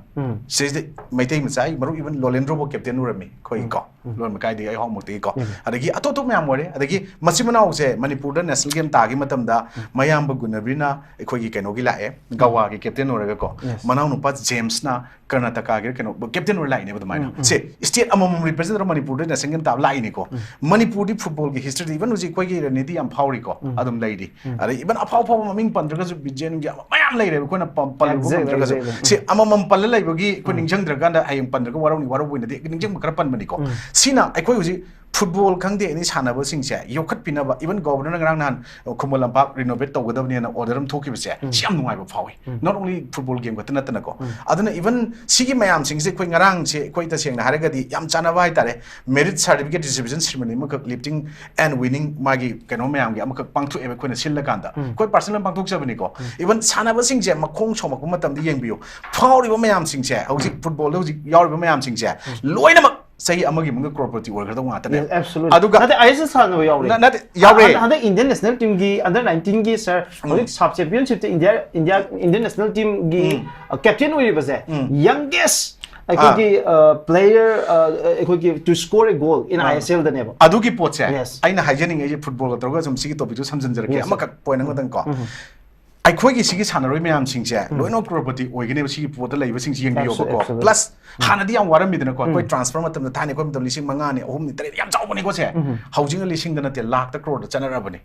ꯁꯤꯁꯤꯗ ꯃꯩꯇꯩ ꯃꯆꯥ, ꯑꯩ ꯃꯔꯨꯞ ꯏꯚꯟ ꯂꯣꯂꯦꯟꯗ꯭ꯔꯣꯕꯨ ꯀꯦꯞꯇꯦꯟ ꯑꯣꯏꯔꯝꯃꯤ ꯑꯩꯈꯣꯏ ꯀꯣ, ꯂꯣꯟ ꯃꯀꯥꯏꯗꯒꯤ, ꯑꯩ ꯍꯥꯎꯃꯛꯇꯒꯤꯀꯣ꯫ ꯑꯗꯒꯤ ꯑꯇꯣꯞ ꯑꯇꯣꯞ ꯃꯌꯥꯝ ꯑꯣꯏꯔꯦ꯫ ꯑꯗꯒꯤ ꯃꯆꯤꯟ ꯃꯅꯥꯎꯁꯦ ꯃꯅꯤꯄꯨꯔꯗ ꯅꯦꯁꯅꯦꯜ ꯒꯦꯝ ꯇꯥꯈꯤ ꯃꯇꯝꯗ ꯃꯌꯥꯝꯕ ꯒꯨꯅꯕꯤꯅ ꯑꯩꯈꯣꯏꯒꯤ ꯀꯩꯅꯣꯒꯤ ꯂꯥꯛꯑꯦ, ꯒꯋꯥꯒꯤ ꯀꯦꯞꯇꯦꯟ ꯑꯣꯏꯔꯒꯀꯣ꯫ ꯃꯅꯥꯎꯅꯨꯄꯥ ꯖꯦꯝꯁꯅ ꯀꯔꯅꯥꯇꯀꯥꯒꯤ ꯀꯩꯅꯣ ꯀꯦꯞꯇꯦꯟ ꯑꯣꯏꯔ ꯂꯥꯛꯏꯅꯦꯕ ꯑꯗꯨꯃꯥꯏꯅ꯫ ꯁꯦ, ꯁ꯭ꯇꯦꯠ ꯑꯃꯃꯝ ꯔꯤꯄ꯭ꯔꯖꯦꯟ ꯇꯧꯔ ꯃꯅꯤꯄꯨꯔꯗ ꯅꯦꯁꯅꯦꯜ ꯒꯦꯝ ꯇꯥꯕ ꯂꯥꯛꯏꯅꯤꯀꯣ꯫ ꯃꯅꯤꯄꯨꯔꯗꯤ ꯐꯨꯠꯕꯣꯜꯒꯤ ꯍꯤꯁꯇ꯭ꯔꯤꯗ ꯏꯚꯟ ꯍꯧꯖꯤꯛ ꯑꯩꯈꯣꯏꯒꯤ ꯔꯦꯅꯦꯗꯤ ꯌꯥꯝ ꯐꯥꯎꯔꯤꯀꯣ, ꯑꯗꯨꯝ ꯂꯩꯔꯤ꯫ ꯑꯗꯩ ꯏꯚꯟ ꯑꯐꯥꯎ ꯑꯐꯥꯎꯕ ꯃꯃꯤꯡ ꯄꯟꯗ꯭ꯔꯒꯁꯨ ꯕꯤꯖꯦꯟꯒꯤ ꯃꯌꯥꯝ ꯂꯩꯔꯦꯕ, ꯑꯩꯈꯣꯏꯅ ꯄ-, ꯄꯜꯂꯨꯕ ꯉꯝꯗ꯭ꯔꯒꯁꯨ꯫ ꯁꯤ ꯑꯃꯃꯝ ꯄꯜꯂ ꯂꯩꯕꯒꯤ ꯑꯩꯈꯣꯏ ꯅꯤꯡꯁꯤꯡꯗ꯭ꯔꯀꯥꯟꯗ ꯍꯌꯦꯡ ꯄꯟꯗ꯭ꯔꯒ ꯋꯥꯔꯧꯅꯤ, ꯋꯥꯔꯧꯕ ꯑꯣꯏꯅꯗꯤ ꯅꯤꯡꯁꯤꯡꯕ ꯈꯔ ꯄꯟꯕꯅꯤꯀꯣ꯫ ꯁꯤꯅ ꯑꯩꯈꯣꯏ ꯍꯧꯖꯤꯛ ꯐꯨꯠꯕꯣꯜ ꯈꯪꯗꯦ, ꯑꯦꯅꯤ ꯁꯥꯟꯅꯕꯁꯤꯡꯁꯦ ꯌꯣꯛꯈꯠꯄꯤꯅꯕ, ꯏꯚꯟ ꯒꯣꯕꯔꯅꯔꯅ ꯉꯔꯥꯡ ꯅꯍꯥꯟ ꯈꯨꯃꯟ ꯂꯝꯄꯥꯛ ꯔꯤꯅꯣꯚꯦꯠ ꯇꯧꯒꯗꯕꯅꯦꯅ ꯑꯣꯔꯗꯔ ꯑꯃ ꯊꯣꯛꯈꯤꯕꯁꯦ, ꯁꯤ ꯌꯥꯝ ꯅꯨꯡꯉꯥꯏꯕ ꯐꯥꯎꯏ꯫ Not only ꯐꯨꯠꯕꯣꯜ ꯒꯦꯝ ꯈꯛꯇ ꯅꯠꯇꯅꯀꯣ꯫ ꯑꯗꯨꯅ ꯏꯚꯟ ꯁꯤꯒꯤ ꯃꯌꯥꯝꯁꯤꯡꯁꯦ ꯑꯩꯈꯣꯏ ꯉꯔꯥꯡꯁꯦ ꯑꯩꯈꯣꯏ ꯇꯁꯦꯡꯅ ꯍꯥꯏꯔꯒꯗꯤ ꯌꯥꯝ ꯆꯥꯟꯅꯕ ꯍꯥꯏꯇꯥꯔꯦ, ꯃꯦꯔꯤꯠ ꯁꯥꯔꯇꯤꯐꯤꯀꯦꯠ ꯗꯤꯁꯇ꯭ꯔꯤꯕ꯭ꯌꯨꯁꯟ ꯁꯦꯔꯤꯃꯣꯅꯤ ꯑꯃꯈꯛ, ꯂꯤꯐꯇꯤꯡ ꯑꯦꯟ ꯋꯤꯅꯤꯡ ꯃꯥꯒꯤ ꯀꯩꯅꯣ ꯃꯌꯥꯝꯒꯤ ꯑꯃꯈꯛ ꯄꯥꯡꯊꯣꯛꯑꯦꯕ ꯑꯩꯈꯣꯏꯅ ꯁꯤꯜꯂꯀꯥꯟꯗ꯫ ꯑꯩꯈꯣꯏ ꯄꯥꯔꯁꯅꯦꯜ ꯄꯥꯡꯊꯣꯛꯆꯕꯅꯤꯀꯣ꯫ ꯏꯚꯟ ꯁꯥꯟꯅꯕꯁꯤꯡꯁꯦ ꯃꯈꯣꯡ ꯁꯣꯝꯃꯛꯄ ꯃꯇꯝꯗ ꯌꯦꯡꯕꯤꯌꯨ, ꯐꯥꯎꯔꯤꯕ ꯃꯌꯥꯝꯁꯤꯡꯁꯦ, ꯍꯧꯖꯤꯛ ꯐꯨꯠꯕꯣꯜꯗ ꯍꯧꯖꯤꯛ ꯌꯥꯎꯔꯤꯕ ꯃꯌꯥꯝꯁꯤꯡꯁꯦ ꯂꯣꯏꯅꯃꯛ ꯆꯍꯤ ꯑꯃꯒꯤ ꯃꯅꯨꯡꯗ ꯀ꯭ꯔꯣꯔꯄꯇꯤ ꯑꯣꯏꯒꯗꯧꯕ ꯉꯥꯛꯇꯅꯦ꯫ ꯑꯗꯨꯒ ꯅꯠꯇꯦ, ꯑꯥꯏ ꯑꯦꯁ ꯑꯦꯜ ꯁꯥꯟꯅꯕ ꯌꯥꯎꯔꯦ꯫ ꯅ-, ꯅꯠꯇꯦ, ꯌꯥꯎꯔꯦ꯫ ꯍꯟꯗꯛ, ꯍꯟꯗꯛ ꯏꯟꯗꯤꯌꯟ ꯅꯦꯁꯅꯦꯜ ꯇꯤꯝꯒꯤ ꯑꯟꯗꯔ ꯅꯥꯏꯟꯇꯤꯟꯒꯤ, ꯁꯥꯔ, ꯍꯧꯖꯤꯛ ꯁꯕ ꯆꯦꯝꯄꯤꯌꯟꯁꯤꯞꯇ ꯏꯟꯗꯤꯌꯥ, ꯏꯟꯗꯤꯌꯥ, ꯏꯟꯗꯤꯌꯟ ꯅꯦꯁꯅꯦꯜ ꯇꯤꯝꯒꯤ, ꯑ, ꯀꯦꯞꯇꯦꯟ ꯑꯣꯏꯔꯤꯕꯁꯦ, ꯌꯪꯒꯦꯁ ꯑꯩꯈꯣꯏꯒꯤ, ꯑ, ꯄ꯭ꯂꯦꯌꯔ, ꯑ, ꯑꯩꯈꯣꯏꯒꯤ to score a goal in ꯑꯥ꯫ ꯑꯥꯏ ꯑꯦꯁ ꯑꯦꯜꯗꯅꯦꯕ꯫ ꯑꯗꯨꯒꯤ ꯄꯣꯠꯁꯦ ꯑꯩꯅ ꯍꯥꯏꯖꯅꯤꯡꯉꯤꯁꯦ, ꯐꯨꯠꯕꯣꯜꯒ ꯇꯧꯔꯒ ꯁꯨꯝ ꯁꯤꯒꯤ ꯇꯣꯄꯤꯛꯇꯨ ꯁꯝꯖꯤꯟꯖꯔꯛꯀꯦ, ꯑꯃꯈꯛ ꯄꯣꯏꯟ ꯑꯃꯗꯪ ꯀꯣ꯫ ꯑꯩꯈꯣꯏꯒꯤ ꯁꯤꯒꯤ ꯁꯥꯟꯅꯔꯣꯏ ꯃꯌꯥꯝꯁꯤꯡꯁꯦ ꯂꯣꯏꯅꯃꯛ ꯀ꯭ꯔꯣꯔꯄꯇꯤ ꯑꯣꯏꯒꯅꯦꯕ, ꯁꯤꯒꯤ ꯄꯣꯠꯇ ꯂꯩꯕꯁꯤꯡꯁꯤ ꯌꯦꯡꯕꯤꯌꯣꯕꯀꯣ꯫ Absolutely. ꯄ꯭ꯂꯁ ꯍꯥꯟꯅꯗꯤ ꯌꯥꯝ ꯋꯥꯔꯝꯃꯤꯗꯅꯀꯣ, ꯑꯩꯈꯣꯏ ꯇ꯭ꯔꯥꯟꯁꯐꯔ ꯃꯇꯝꯗ, ꯊꯥꯏꯅ ꯑꯩꯈꯣꯏ ꯃꯇꯝ ꯂꯤꯁꯤꯡ ꯃꯉꯥꯅꯤ, ꯑꯍꯨꯝꯅꯤ, ꯇꯔꯦꯠ ꯌꯥꯝ ꯆꯥꯎꯕꯅꯤꯀꯣ ꯁꯦ꯫ ꯍꯧꯖꯤꯛꯅ ꯂꯤꯁꯤꯡꯗ ꯅꯠꯇꯦ, ꯂꯥꯛꯇ ꯀ꯭ꯔꯣꯔꯗ ꯆꯠꯅꯔꯕꯅꯤ꯫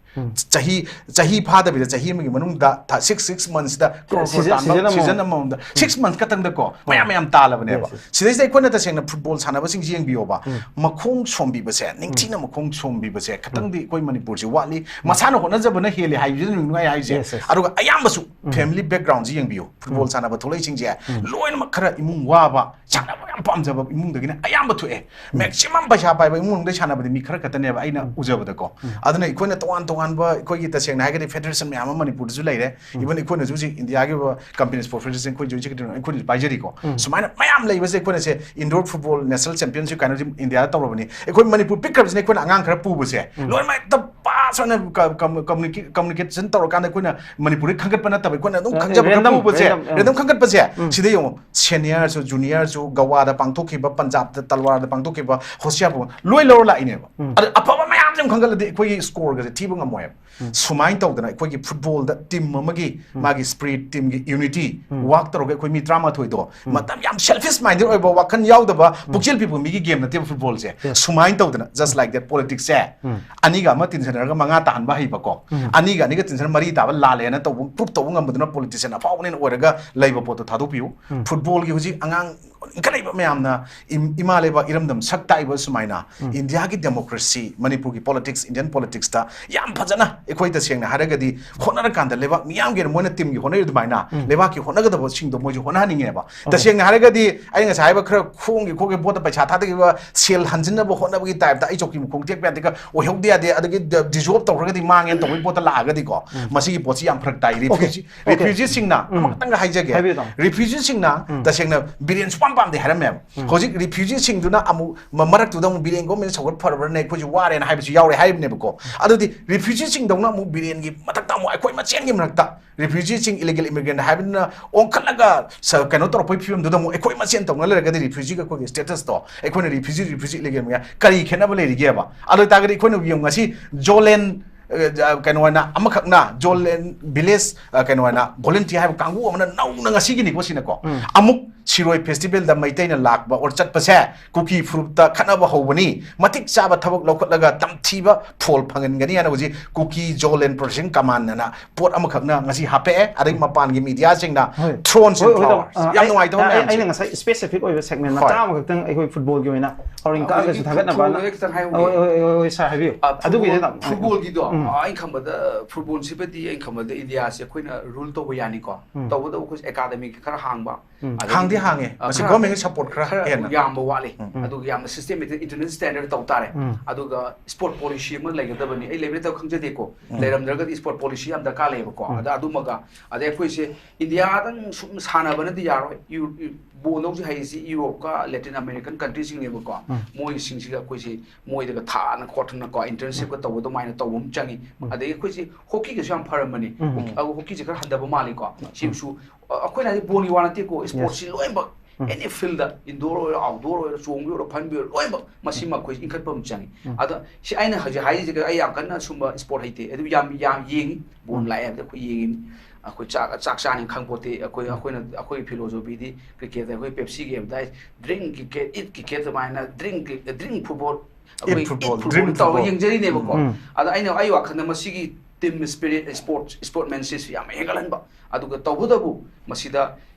ꯆꯍꯤ, ꯆꯍꯤ ꯐꯥꯗꯕꯤꯗ ꯆꯍꯤ ꯑꯃꯒꯤ ꯃꯅꯨꯡꯗ ꯊꯥ, ꯁꯤꯛꯁ, ꯁꯤꯛꯁ ꯃꯟꯁꯇ ꯀ꯭ꯔꯣꯔ, ꯀ꯭ꯔꯣꯔ ꯁꯤꯖꯟ, ꯇꯥꯟꯕ ꯁꯤꯖꯟ ꯑꯃꯃꯝꯗ꯫ ꯁꯤꯖꯟ ꯑꯃꯃꯝꯗ, ꯁꯤꯛꯁ ꯃꯟꯁ ꯈꯛꯇꯪꯗꯀꯣ ꯃꯌꯥꯝ ꯃꯌꯥꯝ ꯇꯥꯜꯂꯕꯅꯦꯕ꯫ Yes, yes. ꯁꯤꯗꯩꯁꯤꯗ ꯑꯩꯈꯣꯏꯅ ꯇꯁꯦꯡꯅ ꯐꯨꯠꯕꯣꯜ ꯁꯥꯟꯅꯕꯁꯤꯡꯁꯤ ꯌꯦꯡꯕꯤꯌꯣꯕ, ꯃꯈꯣꯡ ꯁꯣꯝꯕꯤꯕꯁꯦ, ꯅꯤꯡꯊꯤꯅ ꯃꯈꯣꯡ ꯁꯣꯝꯕꯤꯕꯁꯦ ꯈꯇꯪꯗꯤ ꯑꯩꯈꯣꯏ ꯃꯅꯤꯄꯨꯔꯁꯤ ꯋꯥꯠꯂꯤ꯫ ꯃꯁꯥꯅ ꯍꯣꯠꯅꯖꯕꯅ ꯍꯦꯜꯂꯤ ꯍꯥꯏꯕꯁꯤꯅ ꯅꯨꯡꯉꯥꯏ ꯍꯥꯏꯁꯦ꯫ Yes, yes. ꯑꯗꯨꯒ ꯑꯌꯥꯝꯕ ꯑꯌꯥꯝꯕꯁꯨ ꯐꯦꯃꯤꯂꯤ ꯕꯦꯛꯒ꯭ꯔꯥꯎꯟꯁꯤ ꯌꯦꯡꯕꯤꯌꯨ꯫ ꯐꯨꯠꯕꯣꯜ ꯁꯥꯟꯅꯕ ꯊꯣꯛꯂꯛꯏꯁꯤꯡꯁꯦ ꯂꯣꯏꯅꯃꯛ ꯈꯔ ꯏꯃꯨꯡ ꯋꯥꯕ, ꯁꯥꯟꯅꯕ ꯌꯥꯝ ꯄꯥꯝꯖꯕ ꯏꯃꯨꯡꯗꯒꯤꯅ ꯑꯌꯥꯝꯕ ꯊꯣꯛꯑꯦ꯫ ꯃꯦꯛꯁꯤꯃꯝ ꯄꯩꯁꯥ ꯄꯥꯏꯕ ꯏꯃꯨꯡꯗꯒꯤ ꯁꯥꯟꯅꯕꯗꯤ ꯃꯤ ꯈꯔ ꯈꯛꯇꯅꯦꯕ ꯑꯩꯅ ꯎꯖꯕꯗꯀꯣ꯫ ꯑꯗꯨꯅ ꯑꯩꯈꯣꯏꯅ ꯇꯣꯉꯥꯟ ꯇꯣꯉꯥꯟꯕ, ꯑꯩꯈꯣꯏꯒꯤ ꯇꯁꯦꯡꯅ ꯍꯥꯏꯔꯒꯗꯤ ꯐꯦꯗꯔꯦꯁꯟ ꯃꯌꯥꯝ ꯑꯃ ꯃꯅꯤꯄꯨꯔꯗꯁꯨ ꯂꯩꯔꯦ꯫ ꯏꯚꯟ ꯑꯩꯈꯣꯏꯅꯁꯨ ꯍꯧꯖꯤꯛ ꯏꯟꯗꯤꯌꯥꯒꯤ ꯑꯣꯏꯕ ꯀꯝꯄꯦꯅꯤꯁ ꯐꯣꯔ ꯐꯦꯗꯔꯦꯁꯟ ꯑꯩꯈꯣꯏ ꯖꯣꯏꯟ ꯁꯦꯀ꯭ꯔꯦꯇꯔꯤ ꯑꯩꯈꯣꯏꯅꯁꯨ ꯄꯥꯏꯖꯔꯤꯀꯣ꯫ ꯁꯨꯃꯥꯏꯅ ꯃꯌꯥꯝ ꯂꯩꯕꯁꯦ ꯑꯩꯈꯣꯏꯅꯁꯦ ꯏꯟꯗꯣꯔ ꯐꯨꯠꯕꯣꯜ ꯅꯦꯁꯅꯦꯜ ꯆꯦꯝꯄꯤꯌꯟꯁꯤꯞ ꯀꯥꯏꯅ ꯍꯧꯖꯤꯛ ꯏꯟꯗꯤꯌꯥꯗ ꯇꯧꯔꯕꯅꯤ꯫ ꯑꯩꯈꯣꯏ ꯃꯅꯤꯄꯨꯔ ꯄꯤꯛꯈ꯭ꯔꯕꯁꯤꯅ ꯑꯩꯈꯣꯏꯅ ꯑꯉꯥꯡ ꯈꯔ ꯄꯨꯕꯁꯦ ꯂꯣꯏꯅꯃꯛ ꯍꯦꯛꯇ ꯄꯥꯁ ꯑꯣꯏꯅ ꯀ-, ꯀꯝ-, ꯀꯝꯃꯨꯅꯤꯀꯦ-, ꯀꯝꯃꯨꯅꯤꯀꯦꯁꯟ ꯇꯧꯔꯀꯥꯟꯗ ꯑꯩꯈꯣꯏꯅ ꯃꯅꯤꯄꯨꯔꯗ ꯈꯟꯒꯠꯄ ꯅꯠꯇꯕ, ꯑꯩꯈꯣꯏꯅ ꯑꯗꯨꯝ ꯑ, ꯈꯪꯖꯕ ꯈꯔ random, ꯄꯨꯕꯁꯦ, random, ꯑ꯫ ꯔꯦꯟꯗꯝ ꯈꯟꯒꯠꯄꯁꯦ꯫ ꯁꯤꯗ ꯌꯦꯡꯉꯣ, ꯁꯦꯅꯤꯌꯔꯁꯨ, ꯖꯨꯅꯤꯌꯔꯁꯨ, ꯒꯋꯥꯗ ꯄꯥꯡꯊꯣꯛꯈꯤꯕ, ꯄꯟꯖꯥꯕꯇ ꯇꯜꯋꯥꯔꯗ ꯄꯥꯡꯊꯣꯛꯈꯤꯕ, ꯍꯣꯁꯤꯌꯥꯔꯄꯨꯔ ꯂꯣꯏ ꯂꯧꯔ ꯂꯥꯛꯏꯅꯦꯕ꯫ ꯑꯗ ꯑꯐꯕ ꯃꯌꯥꯝꯁꯦ ꯑꯃꯨꯛ ꯈꯟꯒꯠꯂꯗꯤ ꯑꯩꯈꯣꯏꯒꯤ ꯁ꯭ꯀꯣꯔꯒꯁꯦ ꯊꯤꯕ ꯉꯝꯃꯣꯏꯕ꯫ ꯁꯨꯃꯥꯏꯅ ꯇꯧꯗꯅ ꯑꯩꯈꯣꯏꯒꯤ ꯐꯨꯠꯕꯣꯜꯗ ꯇꯤꯝ ꯑꯃꯒꯤ ꯃꯥꯒꯤ ꯁ꯭ꯄꯤꯔꯤꯠ, ꯇꯤꯝꯒꯤ ꯌꯨꯅꯤꯇꯤ ꯋꯥꯛ ꯇꯧꯔꯒ ꯑꯩꯈꯣꯏ ꯃꯤ ꯇꯔꯥꯃꯥꯊꯣꯏꯗꯣ ꯃꯇꯝ ꯌꯥꯝ ꯁꯦꯜꯐꯤꯁ ꯃꯥꯏꯟꯗꯦꯗ ꯑꯣꯏꯕ, ꯋꯥꯈꯜ ꯌꯥꯎꯗꯕ, ꯄꯨꯛꯆꯦꯜ ꯄꯤꯕ ꯃꯤꯒꯤ ꯒꯦꯝ ꯅꯠꯇꯦꯕ ꯐꯨꯠꯕꯣꯜꯁꯦ꯫ ꯁꯨꯃꯥꯏꯅ ꯇꯧꯗꯅ, just like that, ꯄꯣꯂꯤꯇꯤꯛꯁꯁꯦ ꯑꯅꯤꯒ ꯑꯃ ꯇꯤꯟꯁꯤꯟꯅꯔꯒ ꯃꯉꯥ ꯇꯥꯍꯟꯕ ꯍꯩꯕꯀꯣ, ꯑꯅꯤꯒ ꯑꯅꯤꯒ ꯇꯤꯟꯁꯤꯟꯅ ꯃꯔꯤ ꯇꯥꯕ ꯂꯥꯜꯂꯦꯅ ꯇꯧꯕ, ꯄ꯭ꯔꯨꯞ ꯇꯧꯕ ꯉꯝꯕꯗꯨꯅ ꯄꯣꯂꯤꯇꯤꯁꯤꯌꯥꯟ ꯑꯐꯥꯎꯕꯅꯦꯅ ꯑꯣꯏꯔꯒ ꯂꯩꯕ ꯄꯣꯠꯇꯣ ꯊꯥꯗꯣꯛꯄꯤꯌꯨ꯫ ꯐꯨꯠꯕꯣꯜꯒꯤ ꯍꯧꯖꯤꯛ ꯑꯉꯥꯡ ꯏꯟꯈꯠꯂꯛꯏꯕ ꯃꯌꯥꯝꯅ ꯏꯝ-, ꯏꯃꯥ ꯂꯩꯕꯥꯛ ꯏꯔꯝꯗꯝ ꯁꯛ ꯇꯥꯛꯏꯕ ꯁꯨꯃꯥꯏꯅ ꯏꯟꯗꯤꯌꯥꯒꯤ ꯗꯦꯃꯣꯀ꯭ꯔꯦꯁꯤ, ꯃꯅꯤꯄꯨꯔꯒꯤ ꯄꯣꯂꯤꯇꯤꯛꯁ, ꯏꯟꯗꯤꯌꯟ ꯄꯣꯂꯤꯇꯤꯛꯁꯇ ꯌꯥꯝ ꯐꯖꯅ ꯑꯩꯈꯣꯏ ꯇꯁꯦꯡꯅ ꯍꯥꯏꯔꯒꯗꯤ ꯍꯣꯠꯅꯔꯀꯥꯟꯗ ꯂꯩꯕꯥꯛ ꯃꯤꯌꯥꯝꯒꯤ ꯑꯣꯏꯅ ꯃꯣꯏꯅ ꯇꯤꯝꯒꯤ ꯍꯣꯠꯅꯔꯤ ꯑꯗꯨꯃꯥꯏꯅ ꯂꯩꯕꯥꯛꯀꯤ ꯍꯣꯠꯅꯒꯗꯕꯁꯤꯡꯗꯣ ꯃꯣꯏꯁꯨ ꯍꯣꯠꯅꯍꯟꯅꯤꯡꯉꯦꯕ꯫ ꯇꯁꯦꯡꯅ ꯍꯥꯏꯔꯒꯗꯤ ꯑꯩꯅ ꯉꯁꯥꯏ ꯍꯥꯏꯕ ꯈꯔ ꯈꯣꯡꯒꯤ ꯈꯣꯠꯀꯤ ꯄꯣꯠꯇ ꯄꯩꯁꯥ ꯊꯥꯗꯈꯤꯕ ꯁꯦꯜ ꯍꯟꯖꯤꯟꯅꯕ ꯍꯣꯠꯅꯕꯒꯤ ꯇꯥꯏꯞꯇ ꯑꯩ ꯆꯧꯀꯤ ꯃꯈꯣꯡ ꯊꯦꯛꯄ ꯌꯥꯗꯦ, ꯑꯣꯏꯍꯧꯗ ꯌꯥꯗꯦ, ꯑꯗꯒꯤ ꯗ-, ꯗꯤꯖꯣꯜꯕ ꯇꯧꯈ꯭ꯔꯒꯗꯤ ꯃꯥꯡꯉꯦꯅ ꯇꯧꯕꯒꯤ ꯄꯣꯠꯇ ꯂꯥꯛꯑꯒꯗꯤꯀꯣ, ꯃꯁꯤꯒꯤ ꯄꯣꯠꯁꯤ ꯌꯥꯝ ꯐꯔꯛ ꯇꯥꯏ꯫ ꯔꯤꯐ꯭ꯌꯨꯖꯤ, ꯔꯤꯐ꯭ꯌꯨꯖꯤꯁꯤꯡꯅ, ꯑꯃꯈꯛꯇꯪꯒ ꯍꯥꯏꯖꯒꯦ, ꯔꯤꯐ꯭ꯌꯨꯖꯤꯁꯤꯡꯅ ꯇꯁꯦꯡꯅ ꯕꯤꯔꯦꯟ ꯁꯨꯄꯥꯝ ꯄꯥꯝꯗꯦ ꯍꯥꯏꯔꯝꯃꯦꯕ꯫ ꯍꯧꯖꯤꯛ ꯔꯤꯐ꯭ꯌꯨꯖꯤꯁꯤꯡꯗꯨꯅ ꯑꯃꯨꯛ ꯃ-, ꯃꯔꯛꯇꯨꯗ ꯑꯃꯨꯛ ꯕꯤꯔꯦꯟ ꯒꯣꯔꯃꯦꯟ ꯁꯧꯒꯠ ꯐꯔꯕ꯭ꯔꯅꯦ, ꯑꯩꯈꯣꯏꯁꯨ ꯋꯥꯔꯦꯅ ꯍꯥꯏꯕꯁꯨ ꯌꯥꯎꯔꯦ ꯍꯥꯏꯔꯤꯕꯅꯦꯕꯀꯣ꯫ ꯑꯗꯨꯗꯤ ꯔꯤꯐ꯭ꯌꯨꯖꯤꯁꯤꯡꯗꯧꯅ ꯑꯃꯨꯛ ꯕꯤꯔꯦꯟꯒꯤ ꯃꯊꯛꯇ ꯑꯃꯨꯛ ꯑꯩꯈꯣꯏ ꯃꯁꯦꯟꯒꯤ ꯃꯔꯛꯇ ꯔꯤꯐ꯭ꯌꯨꯖꯤꯁꯤꯡ, ꯏꯂꯤꯒꯦꯜ ꯏꯃꯤꯒ꯭ꯔꯦꯟꯠ ꯍꯥꯏꯕꯗꯨꯅ ꯑꯣꯟꯈꯠꯂꯒ ꯁ-, ꯀꯩꯅꯣ ꯇꯧꯔꯛꯄꯒꯤ ꯐꯤꯕꯝꯗꯨꯗ ꯑꯃꯨꯛ ꯑꯩꯈꯣꯏ ꯃꯁꯦꯟ ꯇꯧꯅ ꯂꯩꯔꯒꯗꯤ ꯔꯤꯐ꯭ꯌꯨꯖꯤꯒ ꯑꯩꯈꯣꯏꯒꯤ ꯁ꯭ꯇꯦꯇꯁꯇꯣ, ꯑꯩꯈꯣꯏꯅ ꯔꯤꯐ꯭ꯌꯨꯖꯤ, ꯔꯤꯐ꯭ꯌꯨꯖꯤ, ꯏꯂꯤꯒꯦꯜ ꯏꯃꯤꯒ꯭ꯔꯦꯟꯠ ꯀꯔꯤ ꯈꯦꯠꯅꯕ ꯂꯩꯔꯤꯒꯦꯕ? ꯑꯗꯨ ꯑꯣꯏꯇꯥꯔꯒꯗꯤ ꯑꯩꯈꯣꯏꯅ ꯌꯦꯡꯉꯨ ꯉꯁꯤ ꯖꯣꯂꯦꯟ, ꯑ, ꯀꯩꯅꯣ ꯑꯣꯏꯅ ꯑꯃꯈꯛꯅ ꯖꯣꯂꯦꯟ ꯚꯤꯂꯦꯖ, ꯑ, ꯀꯩꯅꯣ ꯑꯣꯏꯅ ꯚꯣꯂꯨꯟꯇꯤꯌꯔ ꯍꯥꯏꯕ ꯀꯥꯡꯕꯨ ꯑꯃꯅ ꯅꯧꯅ ꯉꯁꯤꯒꯤꯅꯤꯀꯣ ꯁꯤꯅꯀꯣ, ꯑꯃꯨꯛ ꯁꯤꯔꯣꯏ ꯐꯦꯁꯇꯤꯚꯦꯜꯗ ꯃꯩꯇꯩꯅ ꯂꯥꯛꯄ ꯑꯣꯔ ꯆꯠꯄꯁꯦ ꯀꯨꯀꯤ ꯐꯨꯔꯨꯞꯇ ꯈꯠꯅꯕ ꯍꯧꯕꯅꯤ, ꯃꯇꯤꯛ ꯆꯥꯕ ꯊꯕꯛ ꯂꯧꯈꯠꯂꯒ ꯇꯝꯊꯤꯕ ꯐꯣꯜ ꯐꯪꯍꯟꯒꯅꯤ ꯍꯥꯏꯅ ꯍꯧꯖꯤꯛ ꯀꯨꯀꯤ ꯖꯣꯂꯦꯟ ꯄ꯭ꯔꯣꯇꯦꯁꯟ ꯀꯃꯥꯟꯗꯅ ꯄꯣꯠ ꯑꯃꯈꯛꯅ ꯉꯁꯤ ꯍꯥꯞꯄꯛꯑꯦ꯫ ꯑꯗꯩ ꯃꯄꯥꯟꯒꯤ ꯃꯤꯗꯤꯌꯥꯁꯤꯡꯅ ꯍꯣꯏ꯫ ꯊ꯭ꯔꯣꯟꯁ ꯍꯣꯏ, ꯑꯦꯟ ꯍꯣꯏ, ꯊ꯭ꯔꯣꯟꯁ ꯑ, ꯌꯥꯝ ꯑꯩ- ꯅꯨꯡꯉꯥꯏꯇꯕ ꯑꯩ- ꯃꯌꯥꯝꯁꯦ꯫ ꯑꯩꯅ ꯉꯁꯥꯏ ꯁ꯭ꯄꯦꯁꯤꯐꯤꯛ ꯑꯣꯏꯕ ꯁꯦꯒꯃꯦꯟ ꯍꯣꯏ꯫ ꯃꯆꯥ ꯑꯃꯈꯛꯇꯪ ꯑꯩꯈꯣꯏ ꯐꯨꯠꯕꯣꯜꯒꯤ ꯑꯣꯏꯅ ꯍꯣꯔꯦꯟ ꯀꯛꯑꯒꯁꯨ ꯊꯥꯒꯠꯅꯕꯅ ꯐꯨꯠꯕꯣꯜꯗ ꯈꯤꯇꯪ ꯍꯥꯏꯌꯨ꯫ ꯍꯣꯏ, ꯍꯣꯏ, ꯍꯣꯏ, ꯍꯣꯏ, ꯁꯥꯔ, ꯍꯥꯏꯕꯤꯌꯨ꯫ ꯑ, ꯑꯗꯨꯒꯤꯗꯤ ꯐꯨꯠꯕꯣꯜ- ꯇꯥꯃꯣ꯫ ꯐꯨꯠꯕꯣꯜꯒꯤꯗꯣ ꯎꯝ꯫ ꯑ, ꯑꯩꯅ ꯈꯟꯕꯗ ꯐꯨꯠꯕꯣꯜꯁꯤꯕꯨꯗꯤ ꯑꯩꯅ ꯈꯟꯕꯗ ꯏꯟꯗꯤꯌꯥꯁꯦ ꯑꯩꯈꯣꯏꯅ ꯔꯨꯜ ꯇꯧꯕ ꯌꯥꯅꯤꯀꯣ꯫ ꯎꯝ꯫ ꯇꯧꯕꯇꯕꯨ ꯑꯩꯈꯣꯏꯁꯦ ꯑꯦꯀꯥꯗꯃꯤꯒꯤ ꯈꯔ ꯍꯥꯡꯕ, ꯎꯝ꯫ ꯑꯗꯒꯤ- ꯍꯥꯡꯗꯤ ꯍꯥꯡꯉꯦ꯫ ꯑ, ꯃꯁꯤ ꯈꯔ- ꯒꯣꯔꯃꯦꯟꯒꯤ ꯁꯄꯣꯔꯠ ꯈꯔ ꯈꯔ ꯍꯦꯟꯅ꯫ ꯌꯥꯝꯕ ꯋꯥꯠꯂꯤ꯫ ꯎꯝ꯫ ꯎꯝ꯫ ꯑꯗꯨꯒ ꯌꯥꯝꯅ ꯁꯤꯁꯇꯦꯃꯦꯇꯤꯛ ꯏꯟꯇꯔꯅꯦꯁꯅꯦꯜ ꯁ꯭ꯇꯦꯟꯗꯔꯗ ꯇꯧ ꯇꯥꯔꯦ꯫ ꯎꯝ꯫ ꯑꯗꯨꯒ ꯁ꯭ꯄꯣꯔꯠ ꯄꯣꯂꯤꯁꯤ ꯑꯃ ꯂꯩꯒꯗꯕꯅꯤ꯫ ꯑꯩ ꯂꯩꯕ ꯅꯠꯇꯕ ꯈꯪꯖꯗꯦꯀꯣ꯫ ꯎꯝ꯫ ꯂꯩꯔꯝꯗ꯭ꯔꯒꯗꯤ ꯁ꯭ꯄꯣꯔꯠ ꯄꯣꯂꯤꯁꯤ ꯌꯥꯝ ꯗꯔꯀꯥꯔ ꯂꯩꯌꯦꯕꯀꯣ꯫ ꯎꯝ꯫ ꯑꯗ ꯑꯗꯨꯃꯒ ꯑꯗꯩ ꯑꯩꯈꯣꯏꯁꯦ ꯏꯟꯗꯤꯌꯥꯗꯪ ꯁꯨꯝ ꯁꯥꯟꯅꯕꯅꯗꯤ ꯌꯥꯔꯣꯏ꯫ ꯌꯨ- ꯌꯨ- ꯕꯣꯜ ꯂꯧꯁꯤ ꯍꯩꯔꯤꯁꯤ ꯌꯨꯔꯣꯞꯀ ꯂꯦꯇꯤꯟ ꯑꯃꯦꯔꯤꯀꯟ ꯀꯟꯇ꯭ꯔꯤꯁꯤꯡꯅꯦꯕꯀꯣ꯫ ꯎꯝ꯫ ꯃꯣꯏꯁꯤꯡꯁꯤꯒ ꯑꯩꯈꯣꯏꯁꯤ ꯃꯣꯏꯗꯒ ꯊꯥꯅ ꯈꯣꯠꯇꯅꯀꯣ ꯏꯟꯇꯔꯟꯁꯤꯞꯀ ꯇꯧꯕ ꯑꯗꯨꯃꯥꯏꯅ ꯇꯧꯕ ꯑꯃ ꯆꯪꯉꯤ꯫ ꯎꯝ꯫ ꯑꯗꯒꯤ ꯑꯩꯈꯣꯏꯁꯤ ꯍꯣꯀꯤꯒꯁꯨ ꯌꯥꯝ ꯐꯔꯝꯕꯅꯤ꯫ ꯎꯝ꯫ ꯍꯣꯀꯤ- ꯑꯗꯨ ꯍꯣꯀꯤꯁꯦ ꯈꯔ ꯍꯟꯊꯕ ꯃꯥꯜꯂꯤꯀꯣ꯫ ꯁꯤꯕꯨꯁꯨ ꯑ, ꯑꯩꯈꯣꯏꯅ ꯍꯥꯏꯗꯤ ꯕꯣꯜꯒꯤ ꯋꯥ ꯅꯠꯇꯦꯀꯣ, ꯁ꯭ꯄꯣꯔꯠꯁꯤ ꯂꯣꯏꯅꯃꯛ ꯎꯝ꯫ ꯑꯦꯅꯤ ꯐꯤꯜꯗ, ꯏꯟꯗꯣꯔ ꯑꯣꯏꯔꯣ, ꯑꯥꯎꯠꯗꯣꯔ ꯑꯣꯏꯔꯣ, ꯆꯣꯡꯕ ꯑꯣꯏꯔꯣ, ꯐꯟꯕ ꯑꯣꯏꯔꯣ, ꯂꯣꯏꯅꯃꯛ ꯃꯁꯤꯃ ꯑꯩꯈꯣꯏ ꯏꯟꯈꯠꯄ ꯑꯃ ꯆꯪꯉꯤ꯫ ꯎꯝ꯫ ꯑꯗꯣ ꯁꯤ ꯑꯩꯅ ꯍꯧꯖꯤꯛ ꯍꯥꯏꯔꯤꯁꯤꯒ ꯑꯩ ꯌꯥꯝ ꯀꯟꯅ ꯁꯨꯝꯕ ꯁ꯭ꯄꯣꯔꯠ ꯍꯩꯇꯦ, ꯑꯗꯨ ꯌꯥꯝ ꯌꯥꯝ ꯌꯦꯡꯉꯤ꯫ ꯕꯣꯜ ꯎꯝ꯫ ꯂꯥꯛꯑꯦ ꯍꯥꯏꯕꯗ ꯑꯩꯈꯣꯏ ꯌꯦꯡꯉꯤꯅꯤ꯫ ꯑꯩꯈꯣꯏ ꯆꯥꯛ ꯆꯥꯛ ꯆꯥꯅꯤ ꯈꯪꯄꯣꯠꯇꯦ꯫ ꯑꯩꯈꯣꯏ ꯑꯩꯈꯣꯏꯅ ꯑꯩꯈꯣꯏꯒꯤ ꯐꯤꯂꯣꯁꯣꯐꯤꯗꯤ ꯀ꯭ꯔꯤꯀꯦꯠꯇ ꯑꯩꯈꯣꯏ ꯄꯦꯞꯁꯤꯒꯤ ꯑꯦꯗꯚꯔꯇꯥꯏꯁ, ꯗ꯭ꯔꯤꯡ ꯀ꯭ꯔꯤꯀꯦꯠ, ꯏꯠ ꯀ꯭ꯔꯤꯀꯦꯠ ꯑꯗꯨꯃꯥꯏꯅ ꯗ꯭ꯔꯤꯡ ꯗ꯭ꯔꯤꯡ ꯐꯨꯠꯕꯣꯜ꯫ ꯑꯩꯈꯣꯏ Eat football, ꯏꯠ ꯐꯨꯠꯕꯣꯜ drink ꯇꯧꯔꯒ football. ꯌꯦꯡꯖꯔꯤꯅꯦꯕꯀꯣ꯫ ꯎꯝ꯫ ꯑꯗ ꯑꯩꯅ ꯑꯩ ꯋꯥꯈꯜꯗ ꯃꯁꯤꯒꯤ ꯇꯤꯝ ꯁ꯭ꯄꯤꯔꯤꯠ, ꯁ꯭ꯄꯣꯔꯠ ꯁ꯭ꯄꯣꯔꯠꯃꯦꯟꯁꯤꯞꯁꯤ ꯌꯥꯝ ꯍꯦꯟꯒꯠꯍꯟꯕ꯫ ꯑꯗꯨꯒ ꯇꯧꯕꯇꯕꯨ ꯃꯁꯤꯗ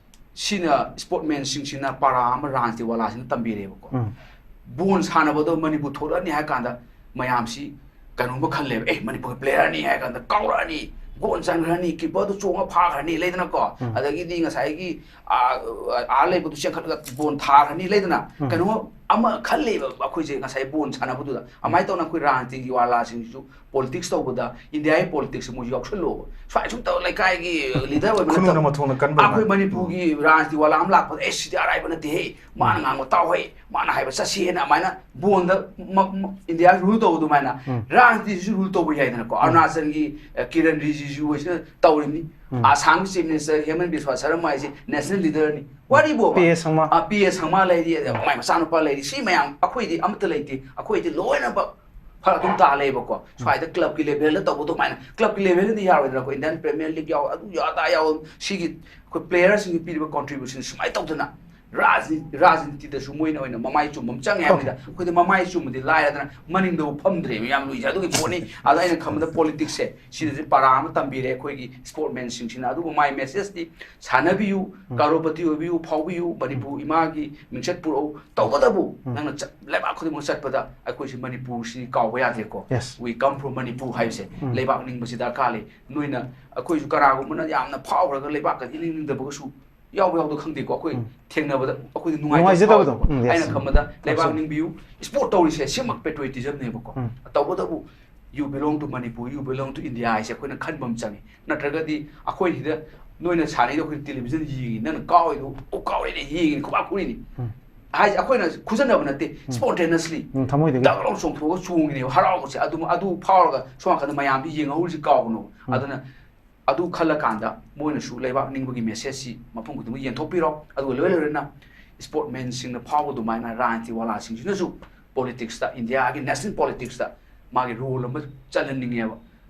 ꯁꯤꯅ ꯁ꯭ꯄꯣꯔꯠꯃꯦꯟꯁꯤꯡꯁꯤꯅ ꯄꯥꯔꯥ ꯑꯃ ꯔꯥꯖꯅꯤꯇꯤ ꯋꯥꯂꯥꯁꯤꯅ ꯇꯝꯕꯤꯔꯦꯕꯀꯣ꯫ ꯎꯝ꯫ ꯕꯣꯜ ꯁꯥꯟꯅꯕꯗꯣ ꯃꯅꯤꯄꯨꯔ ꯊꯣꯛꯂꯛꯑꯅꯤ ꯍꯥꯏ ꯀꯥꯟꯗ ꯃꯌꯥꯝꯁꯤ ꯀꯩꯅꯣꯝꯃ ꯈꯜꯂꯦꯕ, ꯑꯦ, ꯃꯅꯤꯄꯨꯔꯒꯤ ꯄ꯭ꯂꯦꯌꯔꯅꯤ ꯍꯥꯏ ꯀꯥꯟꯗ ꯀꯥꯎꯔꯛꯑꯅꯤ, ꯒꯣꯜ ꯆꯟꯈ꯭ꯔꯅꯤ, ꯀꯤꯄꯔꯗꯨ ꯆꯣꯡꯉ ꯐꯥꯈ꯭ꯔꯅꯤ, ꯂꯩꯗꯅꯀꯣ꯫ ꯎꯝ꯫ ꯑꯗꯒꯤꯗꯤ ꯉꯁꯥꯏꯒꯤ ꯑꯥ, ꯑꯥ ꯂꯩꯕꯗꯨ ꯆꯦꯟꯈꯠꯂꯒ ꯕꯣꯜ ꯊꯥꯈ꯭ꯔꯅꯤ, ꯂꯩꯗꯅ꯫ ꯎꯝ꯫ ꯀꯩꯅꯣ ꯑꯃ ꯈꯜꯂꯦꯕ ꯑꯩꯈꯣꯏꯁꯦ ꯉꯁꯥꯏ ꯕꯣꯜ ꯁꯥꯟꯅꯕꯗꯨꯗ꯫ ꯑꯗꯨꯃꯥꯏꯅ ꯇꯧꯅ ꯑꯩꯈꯣꯏ ꯔꯥꯖꯅꯤꯇꯤꯒꯤ ꯋꯥꯂꯥꯁꯤꯡꯁꯤꯁꯨ ꯄꯣꯂꯤꯇꯤꯛꯁ ꯇꯧꯕꯗ ꯏꯟꯗꯤꯌꯥꯒꯤ ꯄꯣꯂꯤꯇꯤꯛꯁ ꯃꯣꯏꯁꯨ ꯌꯥꯎꯁꯜꯂꯣꯕ꯫ ꯁ꯭ꯋꯥꯏ ꯁꯨꯝ ꯇꯧ ꯂꯩꯀꯥꯏꯒꯤ ꯂꯤꯗꯔ ꯑꯣꯏꯕ ꯈꯨꯅꯨꯅ ꯅꯠꯇꯕ ꯃꯊꯣꯡꯅ ꯀꯟꯕ ꯑꯩꯈꯣꯏ ꯑꯗꯨꯃꯥꯏꯅ꯫ ꯃꯅꯤꯄꯨꯔꯒꯤ ꯔꯥꯖꯅꯤꯇꯤ ꯋꯥꯂꯥ ꯑꯃ ꯂꯥꯛꯄꯗ, "ꯑꯦ, ꯁꯤꯗꯤ ꯑꯔꯥꯏꯕ ꯅꯠꯇꯦꯍꯦ, ꯃꯥꯅ ꯉꯥꯡꯕ ꯇꯥꯎꯍꯦ, ꯃꯥꯅ ꯍꯥꯏꯕ ꯆꯠꯁꯦꯅ" ꯑꯗꯨꯃꯥꯏꯅ ꯕꯣꯜꯗ ꯃ- ꯃ- ꯏꯟꯗꯤꯌꯥ ꯔꯨꯜ ꯇꯧꯕ ꯑꯗꯨꯃꯥꯏꯅ ꯎꯝ꯫ ꯔꯥꯖꯅꯤꯇꯤꯁꯤꯁꯨ ꯔꯨꯜ ꯇꯧꯕ ꯌꯥꯏꯗꯅꯀꯣ꯫ ꯑꯔꯨꯅꯥꯆꯜꯒꯤ ꯑ, ꯀꯤꯔꯟ ꯔꯤꯖꯤꯖꯨ ꯍꯣꯏꯁꯤꯅ ꯇꯧꯔꯤꯕꯅꯤ꯫ ꯎꯝ꯫ ꯑꯁꯥꯝꯒꯤ ꯆꯤꯐ ꯃꯤꯅꯤꯁꯇꯔ ꯍꯦꯃꯟ ꯕꯤꯁ꯭ꯋꯥ ꯁꯔꯃ ꯍꯥꯏꯁꯤ ꯅꯦꯁꯅꯦꯜ ꯂꯤꯗꯔꯅꯤ꯫ ꯋꯥꯔꯤꯕꯣꯕ꯫ ꯄꯤ ꯑꯦ ꯁꯪꯃꯥ꯫ ꯑ, ꯄꯤ ꯑꯦ ꯁꯪꯃꯥ ꯂꯩꯔꯤ, ꯃꯥꯏ ꯃꯆꯥꯅꯨꯄꯥ ꯂꯩꯔꯤ꯫ ꯁꯤ ꯃꯌꯥꯝ ꯑꯩꯈꯣꯏꯗꯤ ꯑꯃꯠꯇ ꯂꯩꯇꯦ꯫ ꯑꯩꯈꯣꯏꯗꯤ ꯂꯣꯏꯅꯃꯛ ꯐꯔꯛ ꯑꯗꯨꯝ ꯇꯥ ꯂꯩꯌꯦꯕꯀꯣ꯫ ꯁ꯭ꯋꯥꯏꯗ ꯀ꯭ꯂꯕꯀꯤ ꯂꯦꯚꯦꯜꯗ ꯇꯧꯕ ꯑꯗꯨꯃꯥꯏꯅ꯫ ꯀ꯭ꯂꯕꯀꯤ ꯂꯦꯚꯦꯜꯗꯗꯤ ꯌꯥꯔꯣꯏꯗꯅꯀꯣ꯫ ꯏꯟꯗꯤꯌꯥꯟ ꯄ꯭ꯔꯤꯃꯤꯌꯔ ꯂꯤꯒ ꯌꯥꯎ, ꯑꯗꯨ ꯌꯥꯎ, ꯑꯗꯥ ꯌꯥꯎ꯫ ꯁꯤꯒꯤ ꯑꯩꯈꯣꯏ ꯄ꯭ꯂꯦꯌꯔꯁꯤꯡꯒꯤ ꯄꯤꯔꯤꯕ ꯀꯣꯟꯇ꯭ꯔꯤꯕ꯭ꯌꯨꯁꯟ ꯁꯨꯃꯥꯏꯅ ꯇꯧꯗꯅ ꯔꯥꯖꯅꯤ- ꯔꯥꯖꯅꯤꯇꯤꯗꯁꯨ ꯃꯣꯏꯅ ꯑꯣꯏꯅ ꯃꯃꯥꯏ ꯆꯨꯝꯕ ꯑꯃ ꯆꯪꯉꯦ ꯍꯥꯏꯕꯅꯤꯗ꯫ ꯑꯩꯈꯣꯏꯗꯤ ꯃꯃꯥꯏ ꯆꯨꯝꯕꯗꯤ ꯂꯥꯏꯔꯗꯅ ꯃꯅꯤꯡꯗꯕꯨ ꯐꯝꯗ꯭ꯔꯦꯕ, ꯌꯥꯝ ꯂꯨꯏꯁꯦ ꯑꯗꯨꯒꯤ ꯄꯣꯠꯅꯤ꯫ ꯑꯗꯣ ꯑꯩꯅ ꯈꯟꯕꯗ ꯄꯣꯂꯤꯇꯤꯛꯁꯁꯦ ꯁꯤꯗꯁꯨ ꯄꯔꯥ ꯑꯃ ꯇꯝꯕꯤꯔꯦ ꯑꯩꯈꯣꯏꯒꯤ ꯁ꯭ꯄꯣꯔꯠꯃꯦꯟꯁꯤꯡꯁꯤꯅ꯫ ꯑꯗꯨꯕꯨ ꯃꯥꯏ ꯃꯦꯁꯦꯖꯇꯤ ꯁꯥꯟꯅꯕꯤꯌꯨ, ꯀꯔꯣꯔꯄꯇꯤ ꯑꯣꯏꯕꯤꯌꯨ, ꯐꯥꯎꯕꯤꯌꯨ, ꯃꯅꯤꯄꯨꯔ ꯏꯃꯥꯒꯤ ꯃꯤꯡꯆꯠ ꯄꯨꯔꯛꯎ꯫ ꯇꯧꯕꯇꯕꯨ ꯅꯪꯅ ꯆꯠ- ꯂꯩꯕꯥꯛ ꯈꯨꯗꯤꯡꯃꯛ ꯆꯠꯄꯗ ꯑꯩꯈꯣꯏꯁꯤ ꯃꯅꯤꯄꯨꯔꯁꯤ ꯀꯥꯎꯕ ꯌꯥꯗꯦꯀꯣ꯫ Yes. We come from Manipur ꯍꯥꯏꯕꯁꯦ ꯂꯩꯕꯥꯛ ꯅꯤꯡꯕꯁꯤ ꯗꯔꯀꯥꯔ ꯂꯩ꯫ ꯅꯣꯏꯅ ꯑꯩꯈꯣꯏꯁꯨ ꯀꯅꯥꯒꯨꯝꯕꯅ ꯌꯥꯝꯅ ꯐꯥꯎꯈ꯭ꯔꯒ ꯂꯩꯕꯥꯛꯀ ꯏꯅꯤꯡ ꯅꯤꯡꯗꯕꯒꯁꯨ ꯌꯥꯎꯕ ꯌꯥꯎꯗ ꯈꯪꯗꯦꯀꯣ꯫ ꯑꯩꯈꯣꯏ ꯊꯦꯡꯅꯕꯗ ꯑꯩꯈꯣꯏꯗꯤ ꯅꯨꯡꯉꯥꯏꯇꯕ ꯅꯨꯡꯉꯥꯏꯖꯗꯕꯗꯣ꯫ ꯐꯥꯎꯋꯦꯕ꯫ ꯎꯝ, yes. ꯑꯩꯅ ꯈꯟꯕꯗ ꯂꯩꯕꯥꯛ Absolutely. ꯅꯤꯡꯕꯤꯌꯨ, ꯁ꯭ꯄꯣꯔꯠ ꯇꯧꯔꯤꯁꯦ ꯁꯤꯃꯛ patriotism ꯅꯦꯕꯀꯣ꯫ ꯇꯧꯕꯇꯕꯨ you belong to Manipur, you belong to India ꯍꯥꯏꯁꯦ ꯑꯩꯈꯣꯏꯅ ꯈꯟꯕ ꯑꯃ ꯆꯪꯉꯤ꯫ ꯅꯠꯇ꯭ꯔꯒꯗꯤ ꯑꯩꯈꯣꯏ ꯁꯤꯗ ꯅꯣꯏꯅ ꯁꯥꯟꯅꯩꯗꯣ ꯑꯩꯈꯣꯏ ꯇꯦꯂꯤꯚꯤꯖꯟ ꯌꯦꯡꯉꯤ, ꯅꯪꯅ ꯀꯥꯎꯔꯤꯗꯣ ꯑꯣ ꯀꯥꯎꯔꯤꯅꯦ ꯌꯦꯡꯉꯤꯅꯦ ꯈꯨꯕꯥꯛ ꯈꯨꯔꯤꯅꯤ ꯍꯥꯏꯁꯦ ꯑꯩꯈꯣꯏꯅ ꯈꯨꯖꯟꯅꯕ ꯅꯠꯇꯦ, spontaneously ꯎꯝ, ꯊꯃꯣꯏꯗꯒꯤ꯫ ꯗꯛ ꯂꯥꯎ ꯆꯣꯡꯊꯣꯛꯑꯒ ꯆꯣꯡꯉꯤꯅꯦꯕ ꯍꯔꯥꯎꯕꯁꯦ꯫ ꯑꯗꯨ ꯑꯗꯨ ꯐꯥꯎꯔꯒ ꯁꯣꯝ ꯅꯥꯀꯟꯗ ꯃꯌꯥꯝꯗꯤ ꯌꯦꯡꯍꯧꯔꯤꯁꯤ ꯀꯥꯎꯒꯅꯣꯕ꯫ ꯑꯗꯨꯅ ꯑꯗꯨ ꯈꯜꯂꯀꯥꯟꯗ ꯃꯣꯏꯅꯁꯨ ꯂꯩꯕꯥꯛ ꯅꯤꯡꯕꯒꯤ ꯃꯦꯁꯦꯖꯁꯤ ꯃꯐꯝ ꯈꯨꯗꯤꯡꯃꯛ ꯌꯦꯟꯊꯣꯛꯄꯤꯔꯣ꯫ ꯑꯗꯨꯒ ꯂꯣꯏ ꯂꯣꯏꯅꯅ ꯁ꯭ꯄꯣꯔꯠꯃꯦꯟꯁꯤꯡꯅ ꯐꯥꯎꯕ ꯑꯗꯨꯃꯥꯏꯅ ꯔꯥꯖꯅꯤꯇꯤ ꯋꯥꯂꯥꯁꯤꯡꯁꯤꯅꯁꯨ ꯄꯣꯂꯤꯇꯤꯛꯁꯇ, ꯏꯟꯗꯤꯌꯥꯒꯤ ꯅꯦꯁꯅꯦꯜ ꯄꯣꯂꯤꯇꯤꯛꯁꯇ ꯃꯥꯒꯤ ꯔꯣꯜ ꯑꯃ ꯆꯜꯍꯟꯅꯤꯡꯉꯦꯕ꯫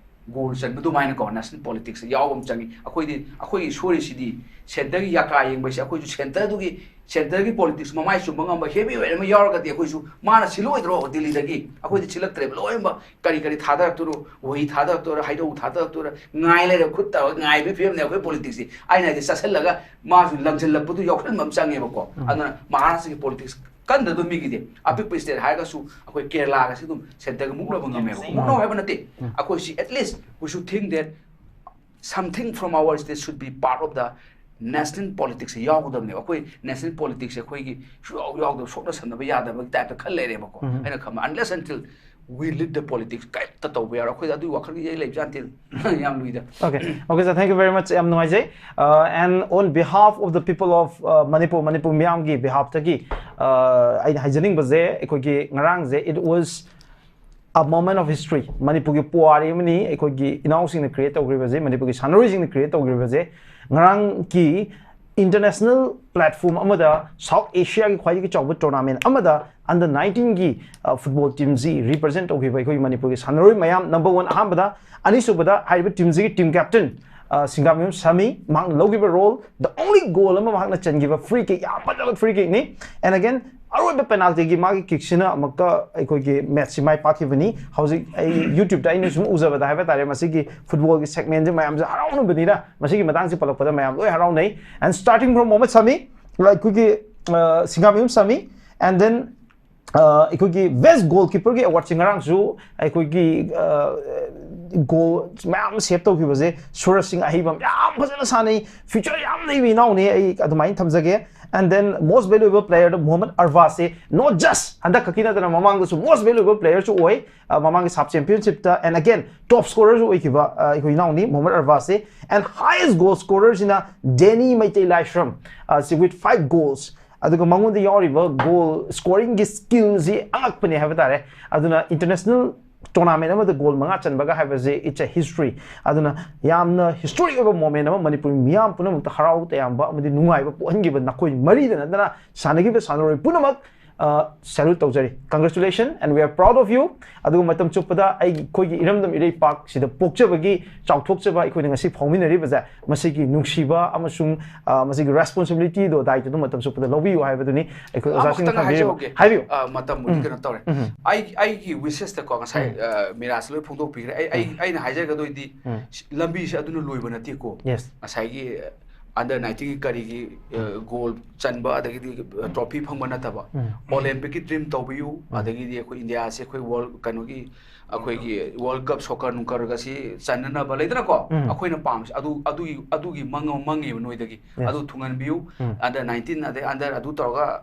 ꯒꯣꯜ ꯆꯟꯕ ꯑꯗꯨꯃꯥꯏꯅꯀꯣ ꯅꯦꯁꯅꯦꯜ ꯄꯣꯂꯤꯇꯤꯛꯁꯇ ꯌꯥꯎꯕ ꯑꯃ ꯆꯪꯉꯤ꯫ ꯑꯩꯈꯣꯏꯗꯤ ꯑꯩꯈꯣꯏꯒꯤ ꯁꯣꯔꯤꯁꯤꯗꯤ ꯁꯦꯟꯇꯔꯒꯤ ꯌꯥꯀꯥ ꯌꯦꯡꯕꯁꯦ ꯑꯩꯈꯣꯏꯁꯨ ꯁꯦꯟꯇꯔꯗꯨꯒꯤ ꯁꯦꯟꯇꯔꯒꯤ ꯄꯣꯂꯤꯇꯤꯛꯁ ꯃꯃꯥꯏ ꯆꯨꯝꯕ ꯉꯝꯕ ꯍꯦꯚꯤ ꯋꯦꯠ ꯑꯃ ꯌꯥꯎꯔꯒꯗꯤ ꯑꯩꯈꯣꯏꯁꯨ ꯃꯥꯅ ꯁꯤꯜꯂꯣꯏꯗ꯭ꯔꯣ ꯗꯤꯜꯂꯤꯗꯒꯤ? ꯑꯩꯈꯣꯏꯗꯤ ꯁꯤꯜꯂꯛꯇ꯭ꯔꯦꯕ꯫ ꯂꯣꯏꯅꯃꯛ ꯀꯔꯤ ꯀꯔꯤ ꯊꯥꯗꯔꯛꯇꯣꯏꯔꯣ, ꯋꯥꯍꯤ ꯊꯥꯗꯔꯛꯇꯣꯏꯔꯣ, ꯍꯩꯅꯧ ꯊꯥꯗꯔꯛꯇꯣꯏꯔꯣ, ꯉꯥꯏ ꯂꯩꯔꯦ ꯈꯨꯠ ꯇꯧꯔꯒ ꯉꯥꯏꯕꯒꯤ ꯐꯤꯕꯝꯅꯦ ꯑꯩꯈꯣꯏ ꯄꯣꯂꯤꯇꯤꯛꯁꯁꯤ꯫ ꯑꯩꯅ ꯍꯥꯏꯗꯤ ꯆꯠꯁꯤꯜꯂꯒ ꯃꯥꯁꯨ ꯂꯪꯁꯤꯜꯂꯛꯄꯗꯨ ꯌꯥꯎꯁꯟꯕ ꯑꯃ ꯆꯪꯉꯦꯕꯀꯣ꯫ ꯑꯗꯨꯅ ꯃꯍꯥꯔꯥꯁꯇ꯭ꯔꯒꯤ ꯄꯣꯂꯤꯇꯤꯛꯁ ꯀꯟꯗꯕ ꯃꯤꯒꯤꯗꯤ ꯑꯄꯤꯛꯄ ꯁ꯭ꯇꯦꯠ ꯍꯥꯏꯔꯒꯁꯨ ꯑꯩꯈꯣꯏ ꯀꯦꯔꯂꯥꯒꯁꯤ ꯑꯗꯨꯝ ꯁꯦꯟꯇꯔꯒ ꯃꯨꯛꯅꯕ ꯉꯝꯃꯦꯕ꯫ ꯃꯨꯛꯅꯧ ꯍꯥꯏꯕ ꯅꯠꯇꯦ꯫ ꯑꯩꯈꯣꯏ ꯁꯤ at least we should think that something from our state should be part of the national politics ꯁꯦ ꯌꯥꯎꯒꯗꯕꯅꯦꯕ꯫ ꯑꯩꯈꯣꯏ ꯅꯦꯁꯅꯦꯜ ꯄꯣꯂꯤꯇꯤꯛꯁꯁꯦ ꯑꯩꯈꯣꯏꯒꯤ ꯁꯨꯌꯥꯎ ꯌꯥꯎꯗꯕ, ꯁꯣꯛꯅ ꯁꯝꯅꯕ ꯌꯥꯗꯕꯒꯤ ꯇꯥꯏꯞꯇ ꯈꯜ ꯂꯩꯔꯦꯕꯀꯣ꯫ ꯑꯩꯅ ꯈꯟꯕ unless until we lead the politics ꯀꯩꯝꯇ ꯇꯧꯕ ꯌꯥꯔꯣꯏ꯫ ꯑꯩꯈꯣꯏꯗ ꯑꯗꯨꯒꯤ ꯋꯥꯈꯜꯒꯤ ꯏꯌꯩ ꯂꯩꯕ ꯖꯥꯠ ꯅꯠꯇꯦ꯫ ꯌꯥꯝ ꯂꯨꯏꯗ꯫ Okay, okay, sir, thank you very much. ꯌꯥꯝ ꯅꯨꯡꯉꯥꯏꯖꯩ꯫ Uh, and on behalf of the people of uh, Manipur, Manipur ꯃꯤꯌꯥꯝꯒꯤ behalf ꯇꯒꯤ uh, ꯑꯩꯅ ꯍꯥꯏꯖꯅꯤꯡꯕꯁꯦ, ꯑꯩꯈꯣꯏꯒꯤ ꯉꯔꯥꯡꯁꯦ, it was a moment of history. ꯃꯅꯤꯄꯨꯔꯒꯤ ꯄꯨꯋꯥꯔꯤ ꯑꯃꯅꯤ ꯑꯩꯈꯣꯏꯒꯤ ꯏꯅꯥꯎꯁꯤꯡꯅ create ꯇꯧꯈ꯭ꯔꯤꯕꯁꯦ, ꯃꯅꯤꯄꯨꯔꯒꯤ ꯁꯥꯟꯅꯔꯣꯏꯁꯤꯡꯅ create ꯇꯧꯈ꯭ꯔꯤꯕꯁꯦ꯫ ꯉꯔꯥꯡꯒꯤ international platform ꯑꯃꯗ South Asia ꯒꯤ ꯈ꯭ꯋꯥꯏꯗꯒꯤ ꯆꯥꯎꯕ tournament ꯑꯃꯗ under nineteen ꯒꯤ ꯐꯨꯠꯕꯣꯜ ꯇꯤꯝꯁꯤ represent ꯇꯧꯈꯤꯕ ꯑꯩꯈꯣꯏꯒꯤ ꯃꯅꯤꯄꯨꯔꯒꯤ ꯁꯥꯟꯅꯔꯣꯏ ꯃꯌꯥꯝ, number one ꯑꯍꯥꯟꯕꯗ, ꯑꯅꯤꯁꯨꯕꯗ ꯍꯥꯏꯔꯤꯕ ꯇꯤꯝꯁꯤꯒꯤ team captain, ꯁꯤꯡꯒꯥꯃꯌꯨꯝ ꯁꯥꯃꯤ, ꯃꯍꯥꯛꯅ ꯂꯧꯈꯤꯕ ꯔꯣꯜ, the only goal ꯑꯃ ꯃꯍꯥꯛꯅ ꯆꯟꯈꯤꯕ ꯐ꯭ꯔꯤ ꯀꯤꯛ, ꯌꯥꯝ ꯐꯖꯕ ꯐ꯭ꯔꯤ ꯀꯤꯛꯅꯤ꯫ And again, ꯑꯔꯣꯏꯕ ꯄꯦꯅꯥꯜꯇꯤꯒꯤ ꯃꯥꯒꯤ ꯀꯤꯛꯁꯤꯅ ꯑꯃꯨꯛꯀ ꯑꯩꯈꯣꯏꯒꯤ ꯃꯦꯠꯁꯁꯤ ꯃꯥꯏ ꯄꯥꯛꯈꯤꯕꯅꯤ꯫ ꯍꯧꯖꯤꯛ ꯑꯩ ꯌꯨꯇ꯭ꯌꯨꯕꯇ ꯑꯩꯅ ꯁꯨꯝ ꯎꯖꯕꯗ ꯍꯥꯏꯕ ꯇꯥꯔꯦ, ꯃꯁꯤꯒꯤ ꯐꯨꯠꯕꯣꯜꯒꯤ ꯁꯦꯒꯃꯦꯟꯁꯦ ꯃꯌꯥꯝꯁꯦ ꯍꯔꯥꯎꯅꯕꯅꯤꯅ, ꯃꯁꯤꯒꯤ ꯃꯇꯥꯡꯁꯦ ꯄꯜꯂꯛꯄꯗ ꯃꯌꯥꯝ ꯂꯣꯏ ꯍꯔꯥꯎꯅꯩ꯫ And starting from ꯃꯣꯍꯃꯗ ꯁꯥꯃꯤ, ꯑꯩꯈꯣꯏꯒꯤ ꯁꯤꯡꯒꯥꯃꯌꯨꯝ ꯁꯥꯃꯤ, and then ꯑꯩꯈꯣꯏꯒꯤ ꯕꯦꯁ ꯒꯣꯜ ꯀꯤꯄꯔꯒꯤ ꯑꯦꯋꯥꯔꯗꯁꯤ ꯉꯔꯥꯡꯁꯨ ꯑꯩꯈꯣꯏꯒꯤ ꯒꯣꯜ ꯃꯌꯥꯝ ꯁꯦꯞ ꯇꯧꯈꯤꯕꯁꯦ ꯁꯨꯔꯖ ꯁꯤꯡ ꯑꯍꯩꯕ ꯌꯥꯝ ꯐꯖꯅ ꯁꯥꯟꯅꯩ, ꯐ꯭ꯌꯨꯆꯔ ꯌꯥꯝ ꯂꯩꯕ ꯏꯅꯥꯎꯅꯤ꯫ ꯑꯩ ꯑꯗꯨꯃꯥꯏꯅ ꯊꯝꯖꯒꯦ꯫ And then most valuable playerꯗ Mohammad ꯑꯔꯕꯥꯁꯁꯦ, not just ꯍꯟꯗꯛ ꯈꯛꯀꯤ ꯅꯠꯇꯅ ꯃꯃꯥꯡꯗꯁꯨ most valuable playerꯁꯨ ꯑꯣꯏ, ꯃꯃꯥꯡꯒꯤ ꯁꯥꯞ ꯆꯦꯝꯄꯤꯌꯟꯁꯤꯞꯇ꯫ And again, top scorerꯁꯨ ꯑꯣꯏꯈꯤꯕ ꯑꯩꯈꯣꯏ ꯏꯅꯥꯎꯅꯤ Mohammad ꯑꯔꯕꯥꯁꯁꯦ꯫ And highest goal scorerꯁꯤꯅ ꯗꯦꯅꯤ Meitei ꯂꯥꯏꯁ꯭ꯔꯝ, ꯁꯤ with five goals꯫ ꯑꯗꯨꯒ ꯃꯉꯣꯟꯗ ꯌꯥꯎꯔꯤꯕ ꯒꯣꯜ ꯁ꯭ꯀꯣꯔꯤꯡꯒꯤ ꯁ꯭ꯀꯤꯜꯁꯤ ꯑꯉꯛꯄꯅꯦ ꯍꯥꯏꯕ ꯇꯥꯔꯦ꯫ ꯑꯗꯨꯅ ꯏꯟꯇꯔꯅꯦꯁꯅꯦꯜ ꯇꯣꯔꯅꯥꯃꯦꯟ ꯑꯃꯗ ꯒꯣꯜ ꯃꯉꯥ ꯆꯟꯕꯒ ꯍꯥꯏꯕꯁꯦ, it's a history꯫ ꯑꯗꯨꯅ ꯌꯥꯝꯅ ꯍꯤꯁꯇꯣꯔꯤꯛ ꯑꯣꯏꯕ ꯃꯣꯃꯦꯟ ꯑꯃ, ꯃꯅꯤꯄꯨꯔꯤ ꯃꯤꯌꯥꯝ ꯄꯨꯝꯅꯃꯛꯇ ꯍꯔꯥꯎ ꯇꯌꯥꯝꯕ ꯑꯃꯗꯤ ꯅꯨꯡꯉꯥꯏꯕ ꯄꯣꯛꯍꯟꯈꯤꯕ ꯅꯈꯣꯏ ꯃꯔꯤꯗ ꯅꯠꯇꯅ ꯁꯥꯟꯅꯈꯤꯕ ꯁꯥꯟꯅꯔꯣꯏ ꯄꯨꯝꯅꯃꯛ salute ꯇꯧꯖꯔꯤ꯫ Congratulations and we are proud of you꯫ ꯑꯗꯨꯒ ꯃꯇꯝ ꯆꯨꯞꯄꯗ ꯑꯩꯈꯣꯏꯒꯤ ꯏꯔꯝꯗꯝ ꯏꯔꯩꯄꯥꯛꯁꯤꯗ ꯄꯣꯛꯆꯕꯒꯤ ꯆꯥꯎꯊꯣꯛꯆꯕ ꯑꯩꯈꯣꯏꯅ ꯉꯁꯤ ꯐꯥꯎꯃꯤꯟꯅꯔꯤꯕꯁꯦ, ꯃꯁꯤꯒꯤ ꯅꯨꯡꯁꯤꯕ ꯑꯃꯁꯨꯡ ꯃꯁꯤꯒꯤ ꯔꯦꯁꯄꯣꯟꯁꯤꯕꯤꯂꯤꯇꯤꯗꯣ, ꯗꯥꯏꯇꯗꯣ ꯃꯇꯝ ꯆꯨꯞꯄꯗ ꯂꯧꯕꯤꯌꯨ ꯍꯥꯏꯕꯗꯨꯅꯤ꯫ ꯑꯩꯈꯣꯏ ꯑꯣꯖꯥꯁꯤꯡꯅ ꯑꯃꯈꯛꯇꯪ ꯊꯝꯕꯤꯔꯤꯕ꯫ ꯍꯥꯏꯖꯍꯧꯒꯦ꯫ ꯍꯥꯏꯕꯤꯌꯨ꯫ ꯑ, ꯃꯇꯝꯕꯨꯗꯤ ꯀꯩꯅꯣ ꯇꯧꯔꯦ꯫ ꯑꯩ ꯑꯩꯒꯤ ꯋꯤꯁꯦꯁꯇꯀꯣ ꯉꯁꯥꯏ, ꯑ, ꯃꯤꯔꯥꯖ ꯂꯣꯏ ꯐꯣꯡꯗꯣꯛꯄꯤꯈ꯭ꯔꯦ꯫ ꯑꯩ ꯑꯩ ꯑꯩꯅ ꯍꯥꯏꯖꯒꯗꯣꯏꯗꯤ, ꯂꯝꯕꯤꯁꯦ ꯑꯗꯨꯅ ꯂꯣꯏꯕ ꯅꯠꯇꯦꯀꯣ꯫ Yes꯫ ꯉꯁꯥꯏꯒꯤ under nineteenꯒꯤ ꯀꯔꯤꯒꯤ, ꯑ, ꯒꯣꯜ ꯆꯟꯕ, ꯑꯗꯒꯤꯗꯤ, ꯑ, ꯇ꯭ꯔꯣꯐꯤ ꯐꯪꯕ ꯅꯠꯇꯕ, ꯑꯣꯂꯦꯝꯄꯤꯛꯀꯤ ꯗ꯭ꯔꯤꯝ ꯇꯧꯕꯤꯌꯨ꯫ ꯑꯗꯒꯤꯗꯤ ꯑꯩꯈꯣꯏ ꯏꯟꯗꯤꯌꯥꯁꯦ ꯑꯩꯈꯣꯏ ꯋꯥꯔꯜ ꯀꯩꯅꯣꯒꯤ, ꯑꯩꯈꯣꯏꯒꯤ ꯋꯥꯔꯜ ꯀꯞ ꯁꯣꯀꯔ ꯅꯨꯡꯀꯔꯒꯁꯤ ꯆꯟꯅꯅꯕ ꯂꯩꯗꯅꯀꯣ, ꯑꯩꯈꯣꯏꯅ ꯄꯥꯝꯃꯤꯁꯦ ꯑꯗꯨ, ꯑꯗꯨꯒꯤ ꯑꯗꯨꯒꯤ ꯃꯪ ꯑꯃ ꯃꯪꯉꯦꯕ ꯅꯣꯏꯗꯒꯤ꯫ Yes꯫ ꯑꯗꯨ ꯊꯨꯡꯍꯟꯕꯤꯌꯨ꯫ Under nineteen ꯑꯗꯩ under ꯑꯗꯨ ꯇꯧꯔꯒ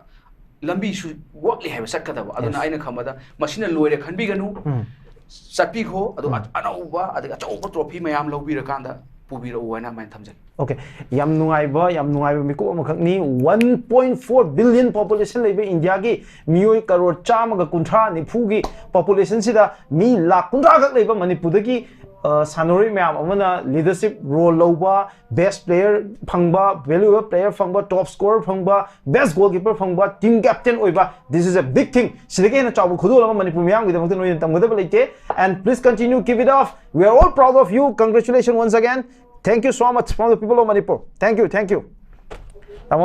ꯂꯝꯕꯤꯁꯨ ꯋꯥꯠꯂꯤ ꯍꯥꯏꯕ ꯆꯠꯀꯗꯕ꯫ ꯑꯗꯨꯅ Yes꯫ ꯑꯩꯅ ꯈꯟꯕꯗ ꯃꯁꯤꯅ ꯂꯣꯏꯔꯦ ꯈꯟꯕꯤꯒꯅꯨ꯫ ꯆꯠꯄꯤꯈꯣ꯫ ꯑꯗꯨ ꯑꯅꯧꯕ, ꯑꯗꯒꯤ ꯑꯆꯧꯕ ꯇ꯭ꯔꯣꯐꯤ ꯃꯌꯥꯝ ꯂꯧꯕꯤꯔꯀꯥꯟꯗ ꯄꯨꯕꯤꯔꯛꯎ ꯍꯥꯏꯅ ꯑꯗꯨꯃꯥꯏꯅ ꯊꯝꯖꯒꯦ꯫ Okay, ꯌꯥꯝ ꯅꯨꯡꯉꯥꯏꯕ, ꯌꯥꯝ ꯅꯨꯡꯉꯥꯏꯕ ꯃꯤꯀꯨꯞ ꯑꯃꯈꯛꯅꯤ꯫ One point four billion population ꯂꯩꯕ ꯏꯟꯗꯤꯌꯥꯒꯤ ꯃꯤꯑꯣꯏ ꯀꯔꯣꯔ ꯆꯥꯝꯃꯒ ꯀꯨꯟꯊ꯭ꯔꯥ ꯅꯤꯐꯨꯒꯤ populationꯁꯤꯗ ꯃꯤ ꯂꯥꯈ ꯀꯨꯟꯊ꯭ꯔꯥ ꯈꯛ ꯂꯩꯕ ꯃꯅꯤꯄꯨꯔꯗꯒꯤ, ꯑ, ꯁꯥꯟꯅꯔꯣꯏ ꯃꯌꯥꯝ ꯑꯃꯅ leadership role ꯂꯧꯕ, best player ꯐꯪꯕ, valuable player ꯐꯪꯕ, top scorer ꯐꯪꯕ, best goalkeeper ꯐꯪꯕ, team captain ꯑꯣꯏꯕ, this is a big thing꯫ ꯁꯤꯗꯒꯤ ꯍꯦꯟꯅ ꯆꯥꯎꯕ ꯈꯨꯗꯣꯜ ꯑꯃ ꯃꯅꯤꯄꯨꯔ ꯃꯤꯌꯥꯝꯒꯤꯗꯃꯛꯇ ꯅꯣꯏꯅ ꯇꯝꯒꯗꯕ ꯂꯩꯇꯦ꯫ And please continue, keep it up, we are all proud of you, congratulations once again꯫ Thank you so much from the people of Manipur. Thank you, thank you.